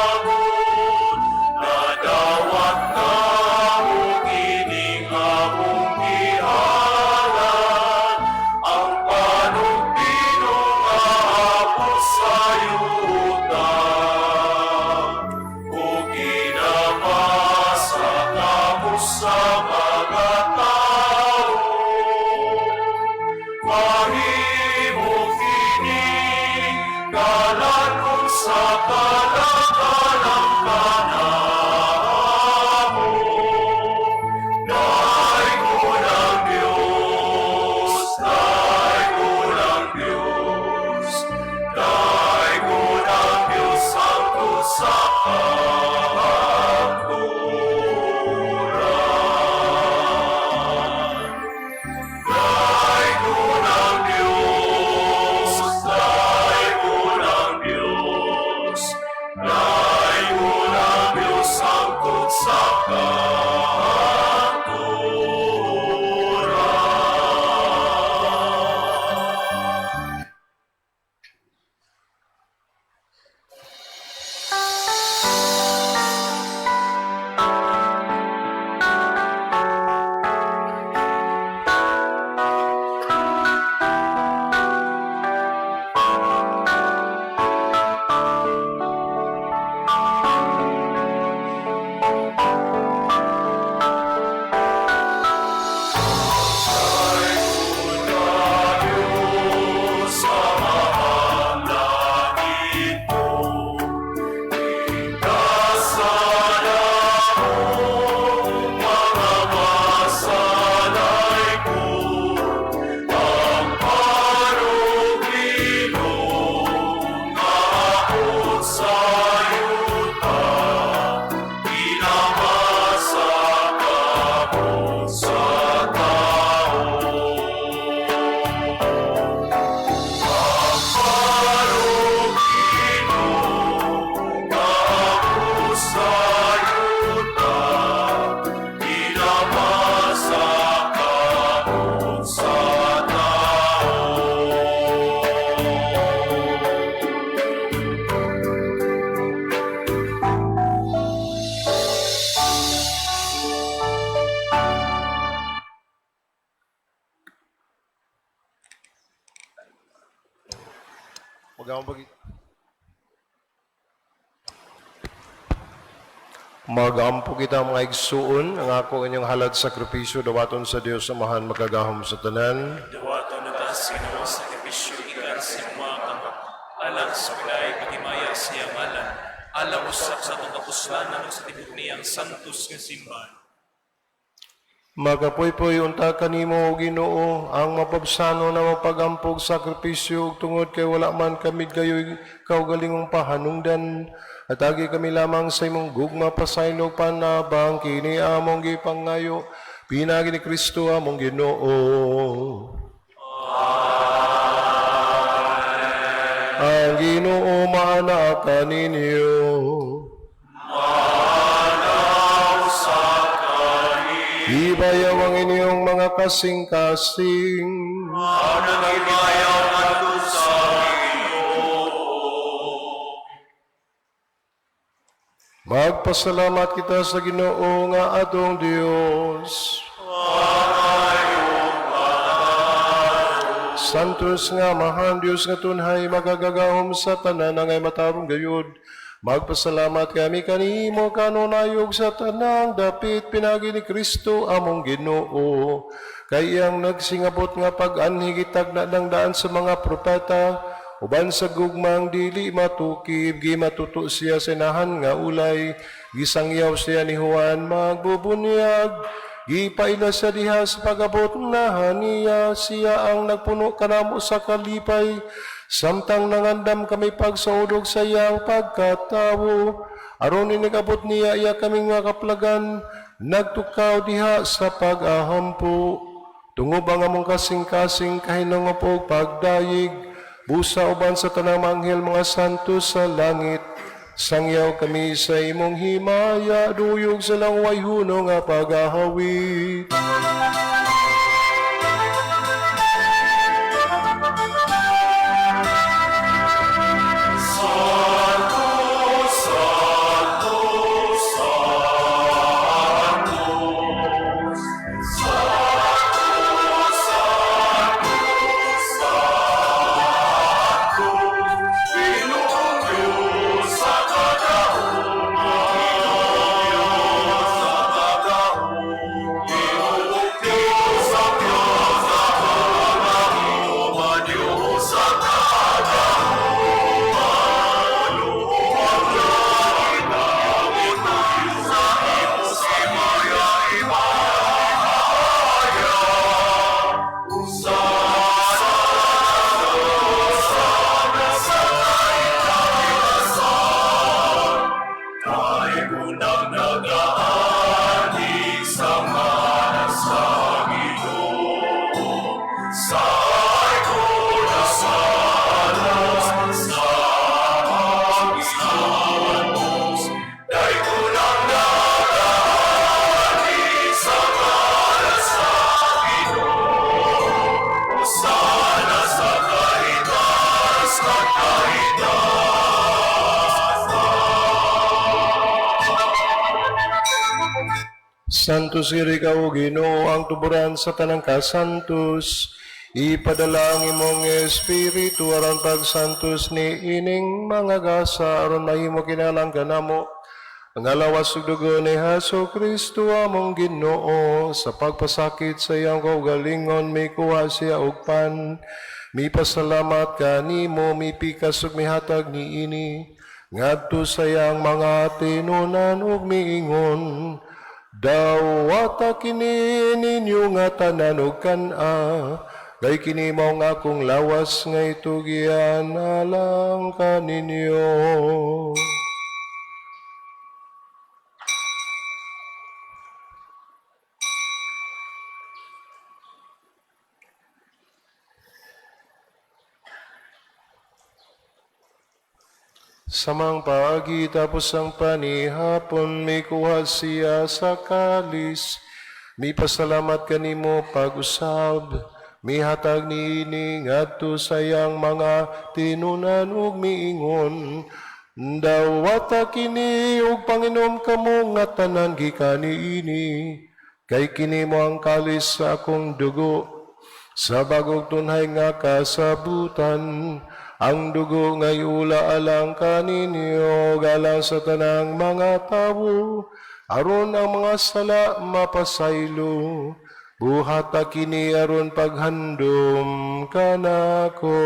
nadawat namo kining among gihalad, ang panugbinog nga hapos sa yuta. O ginamasa kamo sa mga tao, mahimo kini kalanon sa kalakalang kanamo. Daygon ang Diyos, daygon ang Diyos, daygon ang Diyos hangtod sa kahangturan. Daygon ang Diyos, daygon ang Diyos, daygon ang Diyos hangtod sa kahangturan. Magampo kita, mga igsuon, ang ako inyong halad sakripisyo dawaton sa Dios Amahan makagahom sa tanan. Dawaton na ta sa Ginoo sakripisyo gikan sa imong mga kamot, alang sa pilay paghimaya sa iyang ngalan, alang usab sa atong kapuslanan ug sa tibuok niyang santos nga simbahan. Magapuypoy unta kanimo, o Ginoo, ang mapabsano na mapagampog sakripisyo ug tungod kay wala man kami gayoy kaugalingong pahanungdan. Atagi kami lamang sa imong gugma, pasaylo panabang kini among gipangayo pinaagi ni Kristo among Ginoo. Ang Ginoo maana kaninyo. Ibayaw ang inyong mga kasing-kasing. Ang naghimayaw ngadto sa Ginoo. Magpasalamat kita sa Ginoo nga atong Dios. Santos nga Amahan, Dios nga tunhay, makagagahom sa tanan angay matarong gayud. Magpasalamat kami kanimo kanunayog sa tanang dapit pinagi ni Kristo among Ginoo. Kay iyang nagsingabot nga pag-anhi gitagna ng daan sa mga propeta, uban sa gugmang dili matukib, gimatuto siya sa inahan nga ulay, gisangyaw siya ni Juan magbubunyag. Gipaila siya diha sa pag-abot na niya, siya ang nagpuno kanamo sa kalipay, samtang nangandam kami pagsaudog sa iyang pagkatawo. Aron inigabot niya iya kaming mga kaplagan, nagtukaw diha sa pag-ahampo. Tungob ang among kasing-kasing kahinungop og pagdayig, busa uban sa tanang mga anghel, mga santo sa langit. Sangyaw kami sa imong himaya, duyog sa langway huno nga pagahawit. Kay unang nagaani sa mga sa Ginoo, sa kurasanas sa Panginoon. Kay unang nagaani sa mga sa Ginoo, sana sa kaitas at kaitas. Santos iri ka, o Ginoo, ang tuburan sa tanang kasantos. Ipadala ang imong espiritu aron pagsantos ni ining mga gasa aron mahimo kinalang kanamo ang alawas ug dugo ni Hesus Kristo among Ginoo. Sa pagpasakit sa iyang kaugalingon, mikuha siya og pan, mipasalamat kanimo, mipikas ug mihatag niini ngadto sa iyang mga tinunan ug miingon: "Dawata kini ninyo nga tanan ug kan-a, kay kini mao ang akong lawas nga itugyan alang kaninyo." Samang paagi tapos ang panihapon, mikuha siya sa kalis. Mipasalamat kanimo pag-usab, mihatag niini ngadto sa iyang mga tinunan ug miingon: "Dawata kini ug panginom kamo nga tanan gikan niini, kay kini mao ang kalis sa akong dugo sa bagong tunhay nga kasabutan. Ang dugo nga iula alang kaninyo, galang sa tanang mga tawo, aron ang mga sala mapasaylo. Buhata kini aron paghandom kanako.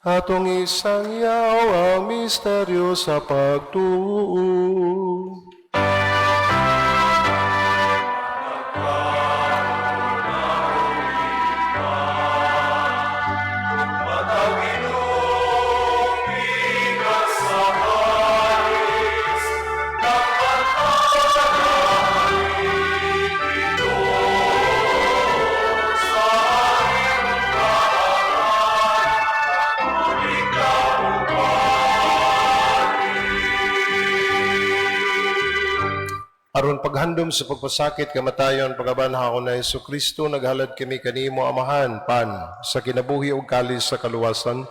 Atong isangyaw ang misteryo sa pagtuo. Aron paghandom sa pagpasakit kamatayon pagabanhaw na Hesus Kristo, naghalad kami kanimo, Amahan, pan sa kinabuhi ug kalis sa kaluwasan.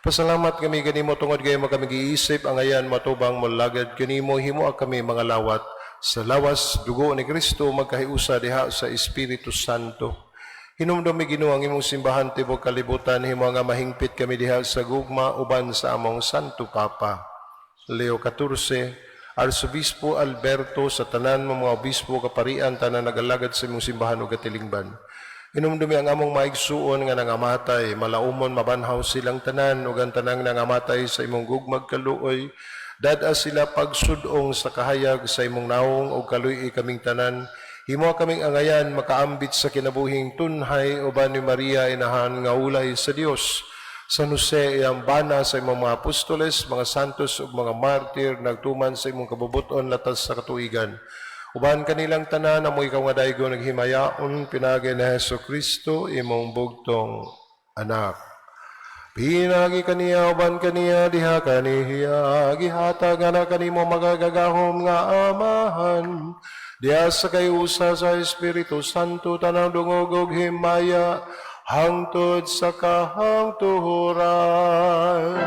Pasalamat kami kanimo tungod kay mo kami giisip ang ayan matubang molagad kanimo. Himoa kami mga lawat sa lawas dugo ni Kristo, magkahiusa diha sa Espiritu Santo. Hinumdum mi, Ginoo, ang imong simbahan tibok kalibutan. Himo nga mahingpit kami diha sa gugma uban sa among Santo Papa Leo XIV, Arsobispo Alberto, sa tanan mo mga obispo, kaparian, tanan nagalagad sa imong simbahan ug katilingban. Hinumdumi ang among maigsuon nga nangamatay, malaumon mabanhaw silang tanan ug ang tanang nangamatay sa imong gugmag kaluoy. Dad-a sila pagsudong sa kahayag sa imong naong ug kaluy kaming tanan. Himo kaming angayan makaambit sa kinabuhing tunhay uban ni Maria inahan nga ulay sa Dios. San Jose, iyang bana, sa imong mga apostoles, mga santos ug mga martir, nagtuman sa imong kabubuton latas sa katuigan. Uban kanilang tanan, amo ikaw nga daygo naghimayaon pinaagi ni Hesus Kristo, imong bugtong anak. Pinagi kaniya, uban kaniya, diha kaniya, gihatag na kanimo magagagahom nga Amahan. Diha sa kayusa sa Espiritu Santo, tanang dungog ug himaya, hangtod sa kahangtuhuran.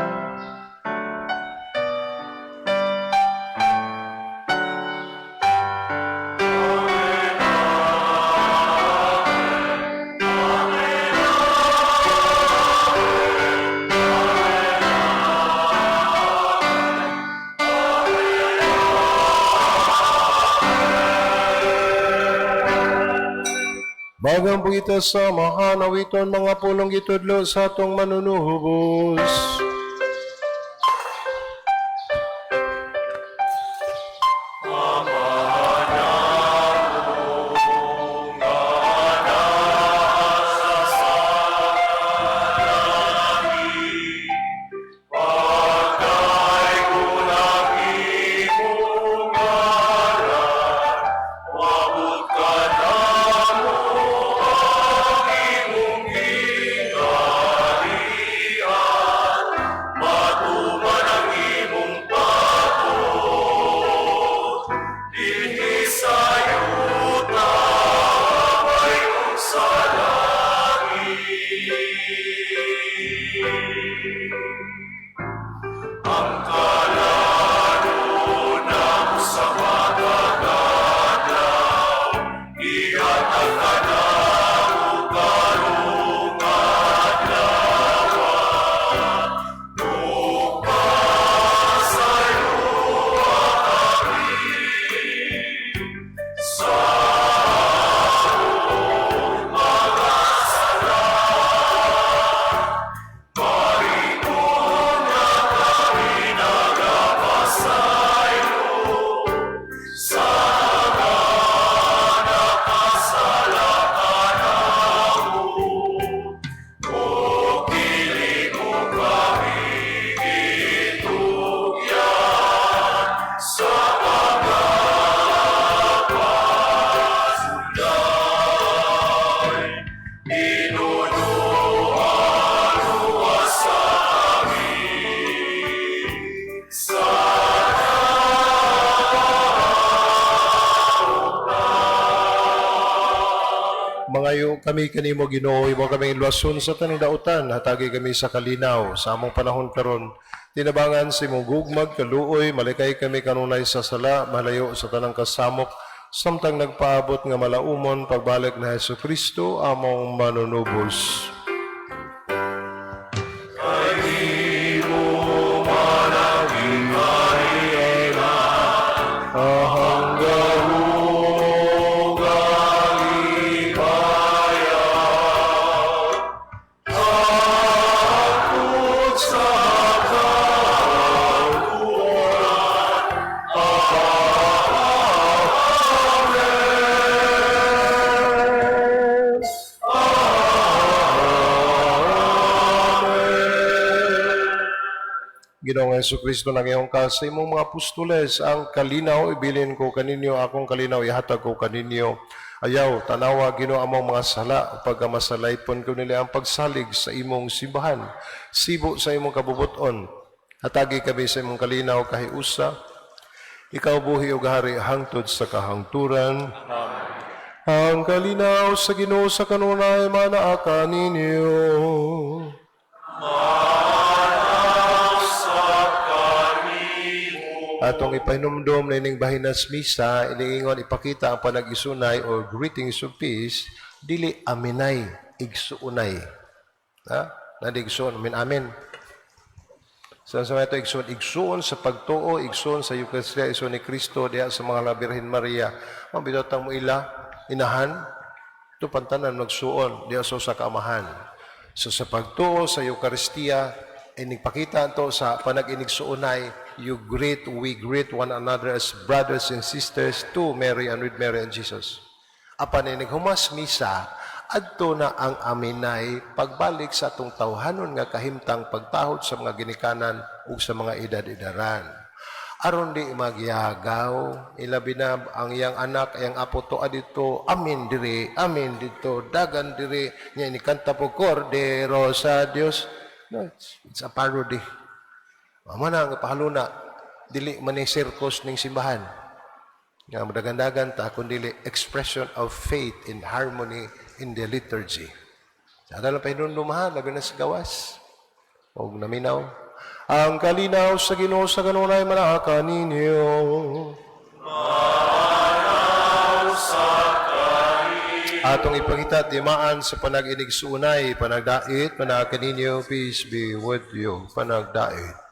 Bagang pugita sa mahanawiton mga pulong gitudlo sa atong manunuhubos. Kami kanimo, Ginoo, imo kami luwason sa tanang dautan, hatagi kami sa kalinaw sa among panahon karon. Tinabangan sa imong gugmag kaluoy, malikay kami kanunay sa sala, malayo sa tanang kasamok, samtang nagpaabot nga malaumon pagbalik na Hesus Kristo among manunubos. Ginoong Hesus Kristo, nangyong ka sa imong mga apostoles, ang kalinaw ibilin ko kaninyo, akong kalinaw ihatag ko kaninyo. Ayaw, tanawa Ginoo among mga sala, pagkamasalaypon ko nila ang pagsalig sa imong simbahan. Sibo sa imong kabubuton. Hatagi kami sa imong kalinaw kahiusa. Ikaw buhi ug hari hangtod sa kahangturan. Ang kalinaw sa Ginoo sa kanunay manaa kaninyo. Atong ipahinumdom na ining bahinas misa, iniingon ipakita ang panag-isunay or greetings of peace, dili aminay, igsuunay. Ha? Nadi igsuon, amin amin. Sa ito, igsuon, igsuon sa pagtuo, igsuon sa Eucharistia, igsuon ni Kristo, diha sa mga Birhen Maria. Mabidotang mo ila, inahan, ito pantanan magsuon, diha sa usa ka amahan. So sa pagtuo sa Eucharistia, inigpakita to sa panag-inigsuonay, you greet, we greet one another as brothers and sisters to Mary and with Mary and Jesus. Apan inig humas misa, adto na ang aminay pagbalik sa atong tawhanon nga kahimtang pagtahod sa mga ginikanan ug sa mga edad-edaran. Aron di magyagaw, ilabi na ang iyang anak, iyang apo to adito, amin diri, amin dito, dagan diri, nya inikanta po Cordero sa Dios. No, it's a parody. Mama na ang pahaluna, dili man ni circus ning simbahan. Nga madagandagan ta kun dili expression of faith in harmony in the liturgy. Sa dalang pahinumdumahan, labi na sa gawas. Og naminaw. Ang kalinaw sa Ginoo sa kanunay manaa kaninyo. Atong ipakita timaan sa panag-inigsuunay, panagdait, manaa kaninyo, peace be with you, panagdait.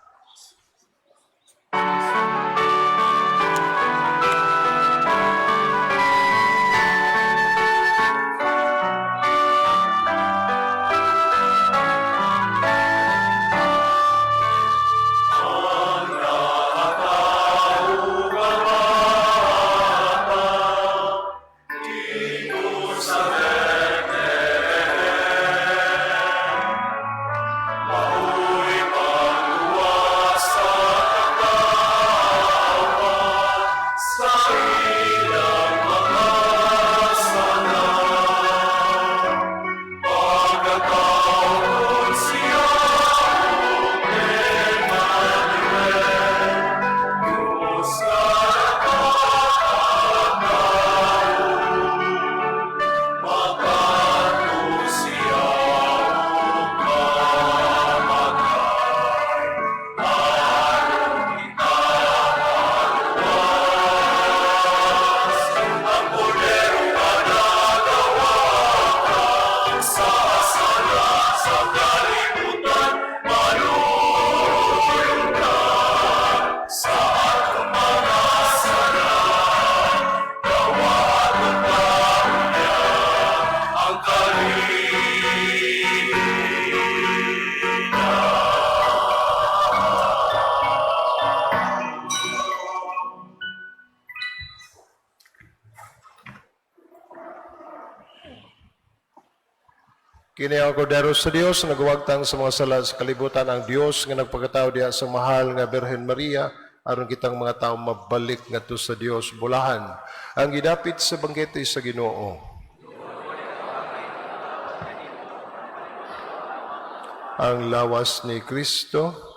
Kini ang kordero sa Dios nga nagwagtang sa mga sala sa kalibutan, ang Dios nga nagpakatao diha sa mahal nga Birhen Maria aron kitang mga tao mabalik ngadto sa Dios, bulahan ang gidapit sa bangkete sa Ginoo. Ang lawas ni Kristo.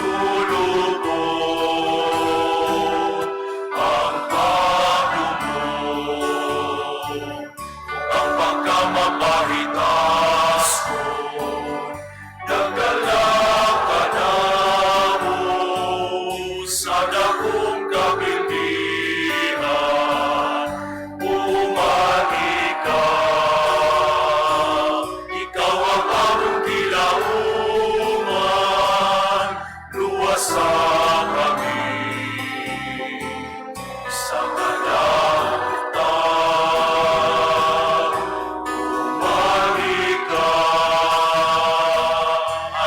Sulubon ang paglumo, ang pagkamapahitas ko, nagdala ka namo sa dakong kabildihan, uman ikaw, ikaw ang among kilauman, luwasa kami sa kalautan. Uman ikaw,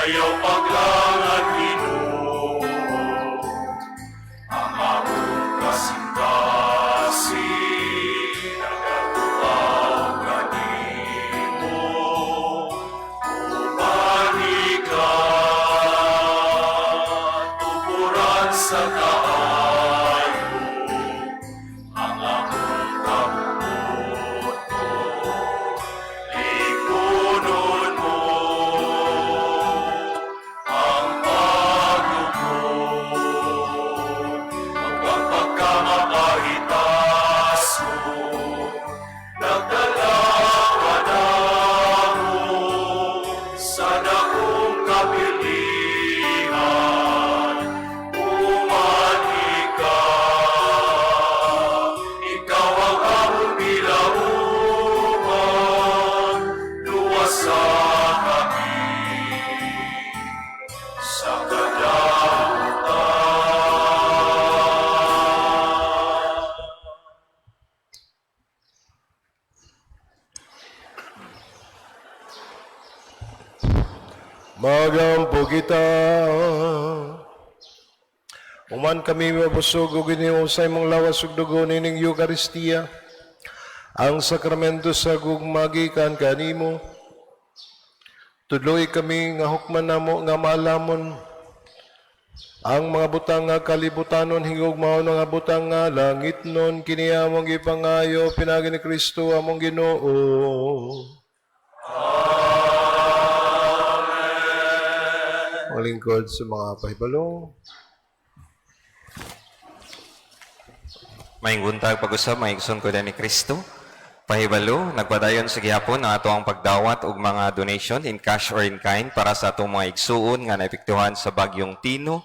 ayaw paglangan, Ginoo, ang among kasing-kasing, nagatuaw kanimo. Uman ikaw, tuburan sa kaayo, ang among kabubut-on, likunon mo ang paglubog, ang pagkamapahitas mo, nagdala ka namo sa dakong kabildihan, uman ikaw, ikaw ang among bilauman, luwasa kami sa kalautan. Magampo kita. Uman kami mabusog og Ginoo sa imong lawas ug dugo nining Eukaristiya. Ang sakramento sa gugma gikan kanimo. Tudloi kami nga hukman namo nga maalamon ang mga butang nga kalibutanon hingog mao nga butang nga langitnon, kini among gipangayo pinaagi ni Kristo among Ginoo. Ang lingkod sa mga pahibalo. Maayong buntag pag-usab, mga igsoon ko ni Kristo. Pahibalo, nagpadayon sa gihapon ang ato ang pagdawat og mga donation in cash or in kind para sa atong mga igsuon nga naepektuhan sa bagyong Tino.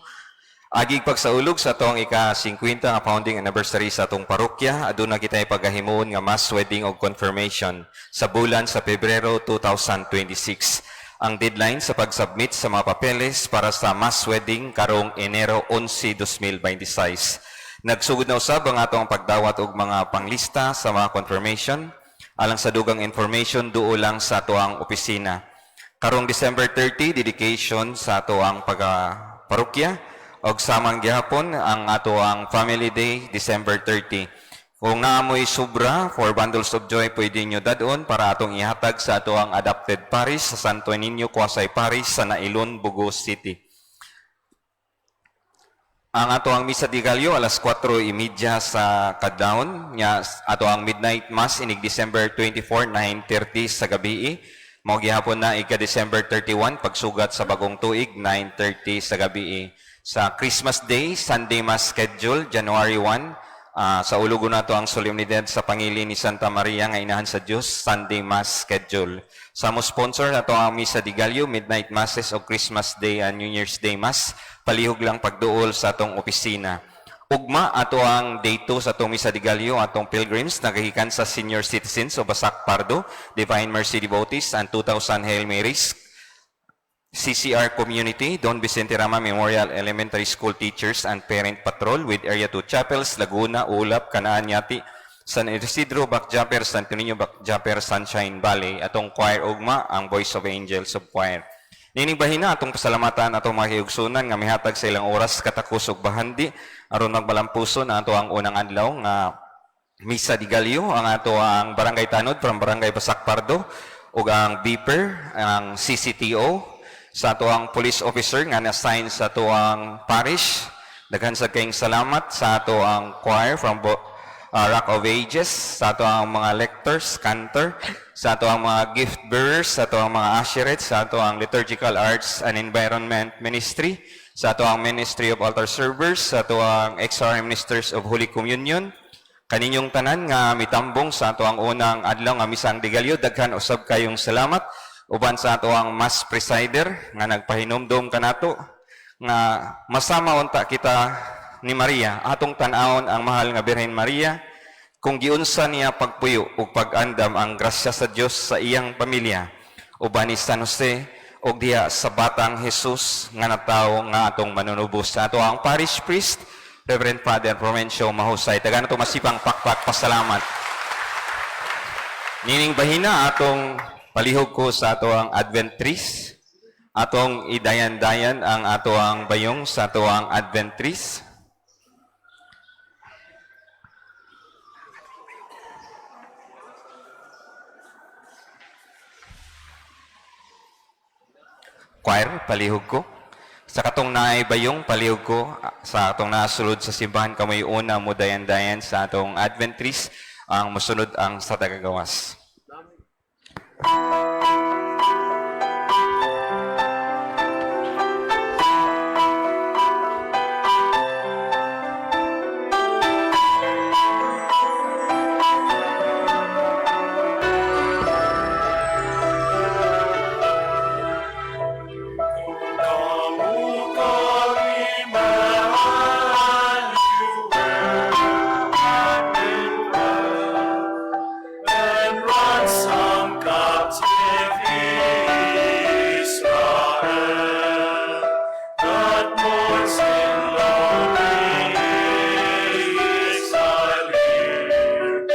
Agig pagsaulog sa atong ika-50 nga founding anniversary sa atong parokya, aduna kitay pagahimuon nga mass wedding og confirmation sa bulan sa Pebrero 2026. Ang deadline sa pag-submit sa mga papeles para sa mass wedding karong Enero 11, 2026. Nagsugod na usab ang atong pagdawat og mga panglista sa mga confirmation. Alang sa dugang information, duol lang sa atoang opisina. Karong December 30, dedication sa atoang pag-parokya og samang gihapon ang atoang Family Day, December 30. Kung naamoy sobra for bundles of joy, pwede nyo dadon para atong ihatag sa atoang adopted parish sa Santo Niño Quasi Parish sa Nailon, Bogo City. Ang ato ang Misa de Gallo alas 4:30 sa kadlawon nya ato ang midnight mass inig December 24, 9:30 sa gabi. Mao gihapon na ika December 31 pagsugat sa bagong tuig, 9:30 sa gabi. Sa Christmas Day, Sunday Mass schedule January 1, sa ulugo nato ang solemnidad sa pangili ni Santa Maria nga Inahan sa Dios, Sunday Mass schedule. Sa mo sponsor nato ang Misa de Gallo, Midnight Masses o Christmas Day and New Year's Day Mass, palihog lang pagduol sa atong opisina. Ugma ato ang day 2 sa atong Misa de Gallo, atong pilgrims nagahikan sa senior citizens o Basak Pardo, Divine Mercy Devotees and 2000 Hail Marys, CCR Community, Don Vicente Rama Memorial Elementary School Teachers and Parent Patrol with Area 2 Chapels, Laguna, Ulap, Kanaan, Yati, San Isidro, Bakjumper, San Antonio, Bakjumper, Sunshine Valley. Atong choir ugma, ang Voice of Angels of Choir. Nining bahina atong pasalamatan atong mga hiugsunan nga mihatag sa ilang oras, katakos ug bahandi aron magmalampuso na ato ang unang adlaw nga Misa de Gallo, ang ato ang Barangay Tanod from Barangay Basak Pardo ug ang Beeper, ang CCTO, sa ato ang police officer nga na-assign sa ato ang parish. Daghan sa kayong salamat sa ato ang choir from Rock of Ages, sa ato ang mga lectors, cantor, sa ato ang mga gift bearers, sa ato ang mga usherettes, sa ato ang Liturgical Arts and Environment Ministry, sa Sa ato ang Ministry of Altar Servers, sa ato ang XR Ministers of Holy Communion, kaninyong tanan nga mitambong sa ato ang unang adlaw nga misang digalyo, daghan usab kayong salamat uban sa ato ang Mass Presider nga nagpahinumdom kanato nga masama unta kita ni Maria. Atong tan-awon ang mahal nga Birhen Maria kung giunsa niya pagpuyo ug pag-andam ang grasya sa Dios sa iyang pamilya uban ni San Jose ug diha sa batang Jesus nga natawo nga atong manunubos. Sa ato ang parish priest, Reverend Father Provencio Mahusay. Taga nato masipang pakpak pasalamat. Nining bahina, atong palihog ko sa ato ang Advent trees. Atong idayan-dayan ang ato ang bayong sa ato ang Advent trees. Choir, palihog ko. Sa katong naay bayong, palihog ko. Sa atong nasulod sa simbahan, kamoy una mo dayan-dayan sa atong Advent trees, ang musunod ang sa tagagawas. And ransom captive Israel that mourns in lonely exile here,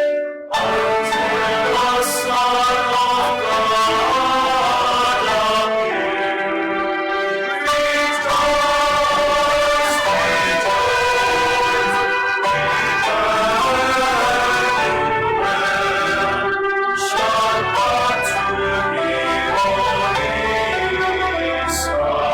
until the Son of God appear. Rejoice, rejoice, shout unto me, O Israel.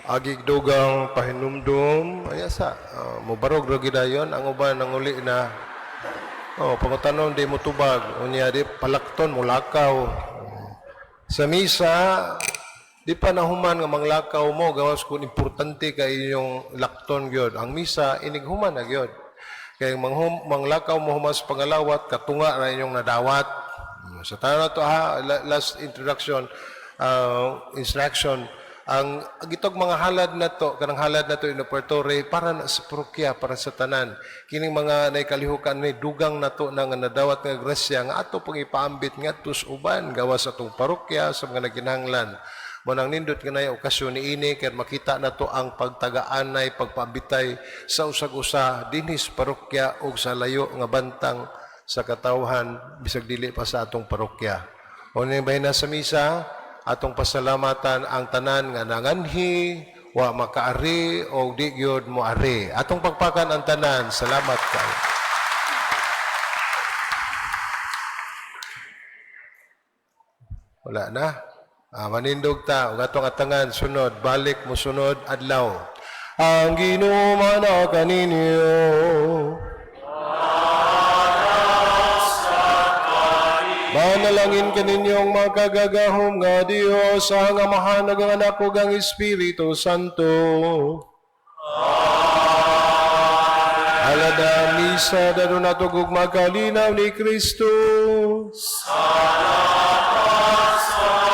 Agig dugang pahinumdum, ay asa, mobarog ra gyud ang uban nanguli na. Oh, pangutanon di mo tubag, unya di palakton mo lakaw. Sa misa, di pa nahuman nga manglakaw mo gawas kung importante kay inyong lakton gyud. Ang misa inig human na gyud. Kay manglakaw mo human sa pangalawat, katunga na inyong nadawat. Sa tanan na to ha, last introduction, instruction, ang gitog mga halad na to, kanang halad na to in ofertory para na sa parokya, para sa tanan. Kining mga naikalihukan ni dugang nato na nga nadawat nga grasya nga ato pong ipaambit ngadto sa uban gawas sa atong parokya sa mga nagkinahanglan. Mo nang nindot kanay okasyon niini kay makita nato ang pagtagaanay, pagpaambitay sa usag-usa dinhi sa parokya ug sa layo nga bantang sa katawhan bisag dili pa sa atong parokya. O ning bahin na sa misa, atong pasalamatan ang tanan nga nanganhi, wa makaari o di gyud moari. Atong pagpakan ang tanan. Salamat kay. Wala na. Manindog ta ug atong atangan sunod, balik mo sunod adlaw. Ang Ginoo mana kaninyo. Manalangin kaninyong makagagahom nga Diyos ang Amahan ug ang Anak ug ang Espiritu Santo. Alada misa dadon nato ug makalinaw ni Kristo. Salamat sa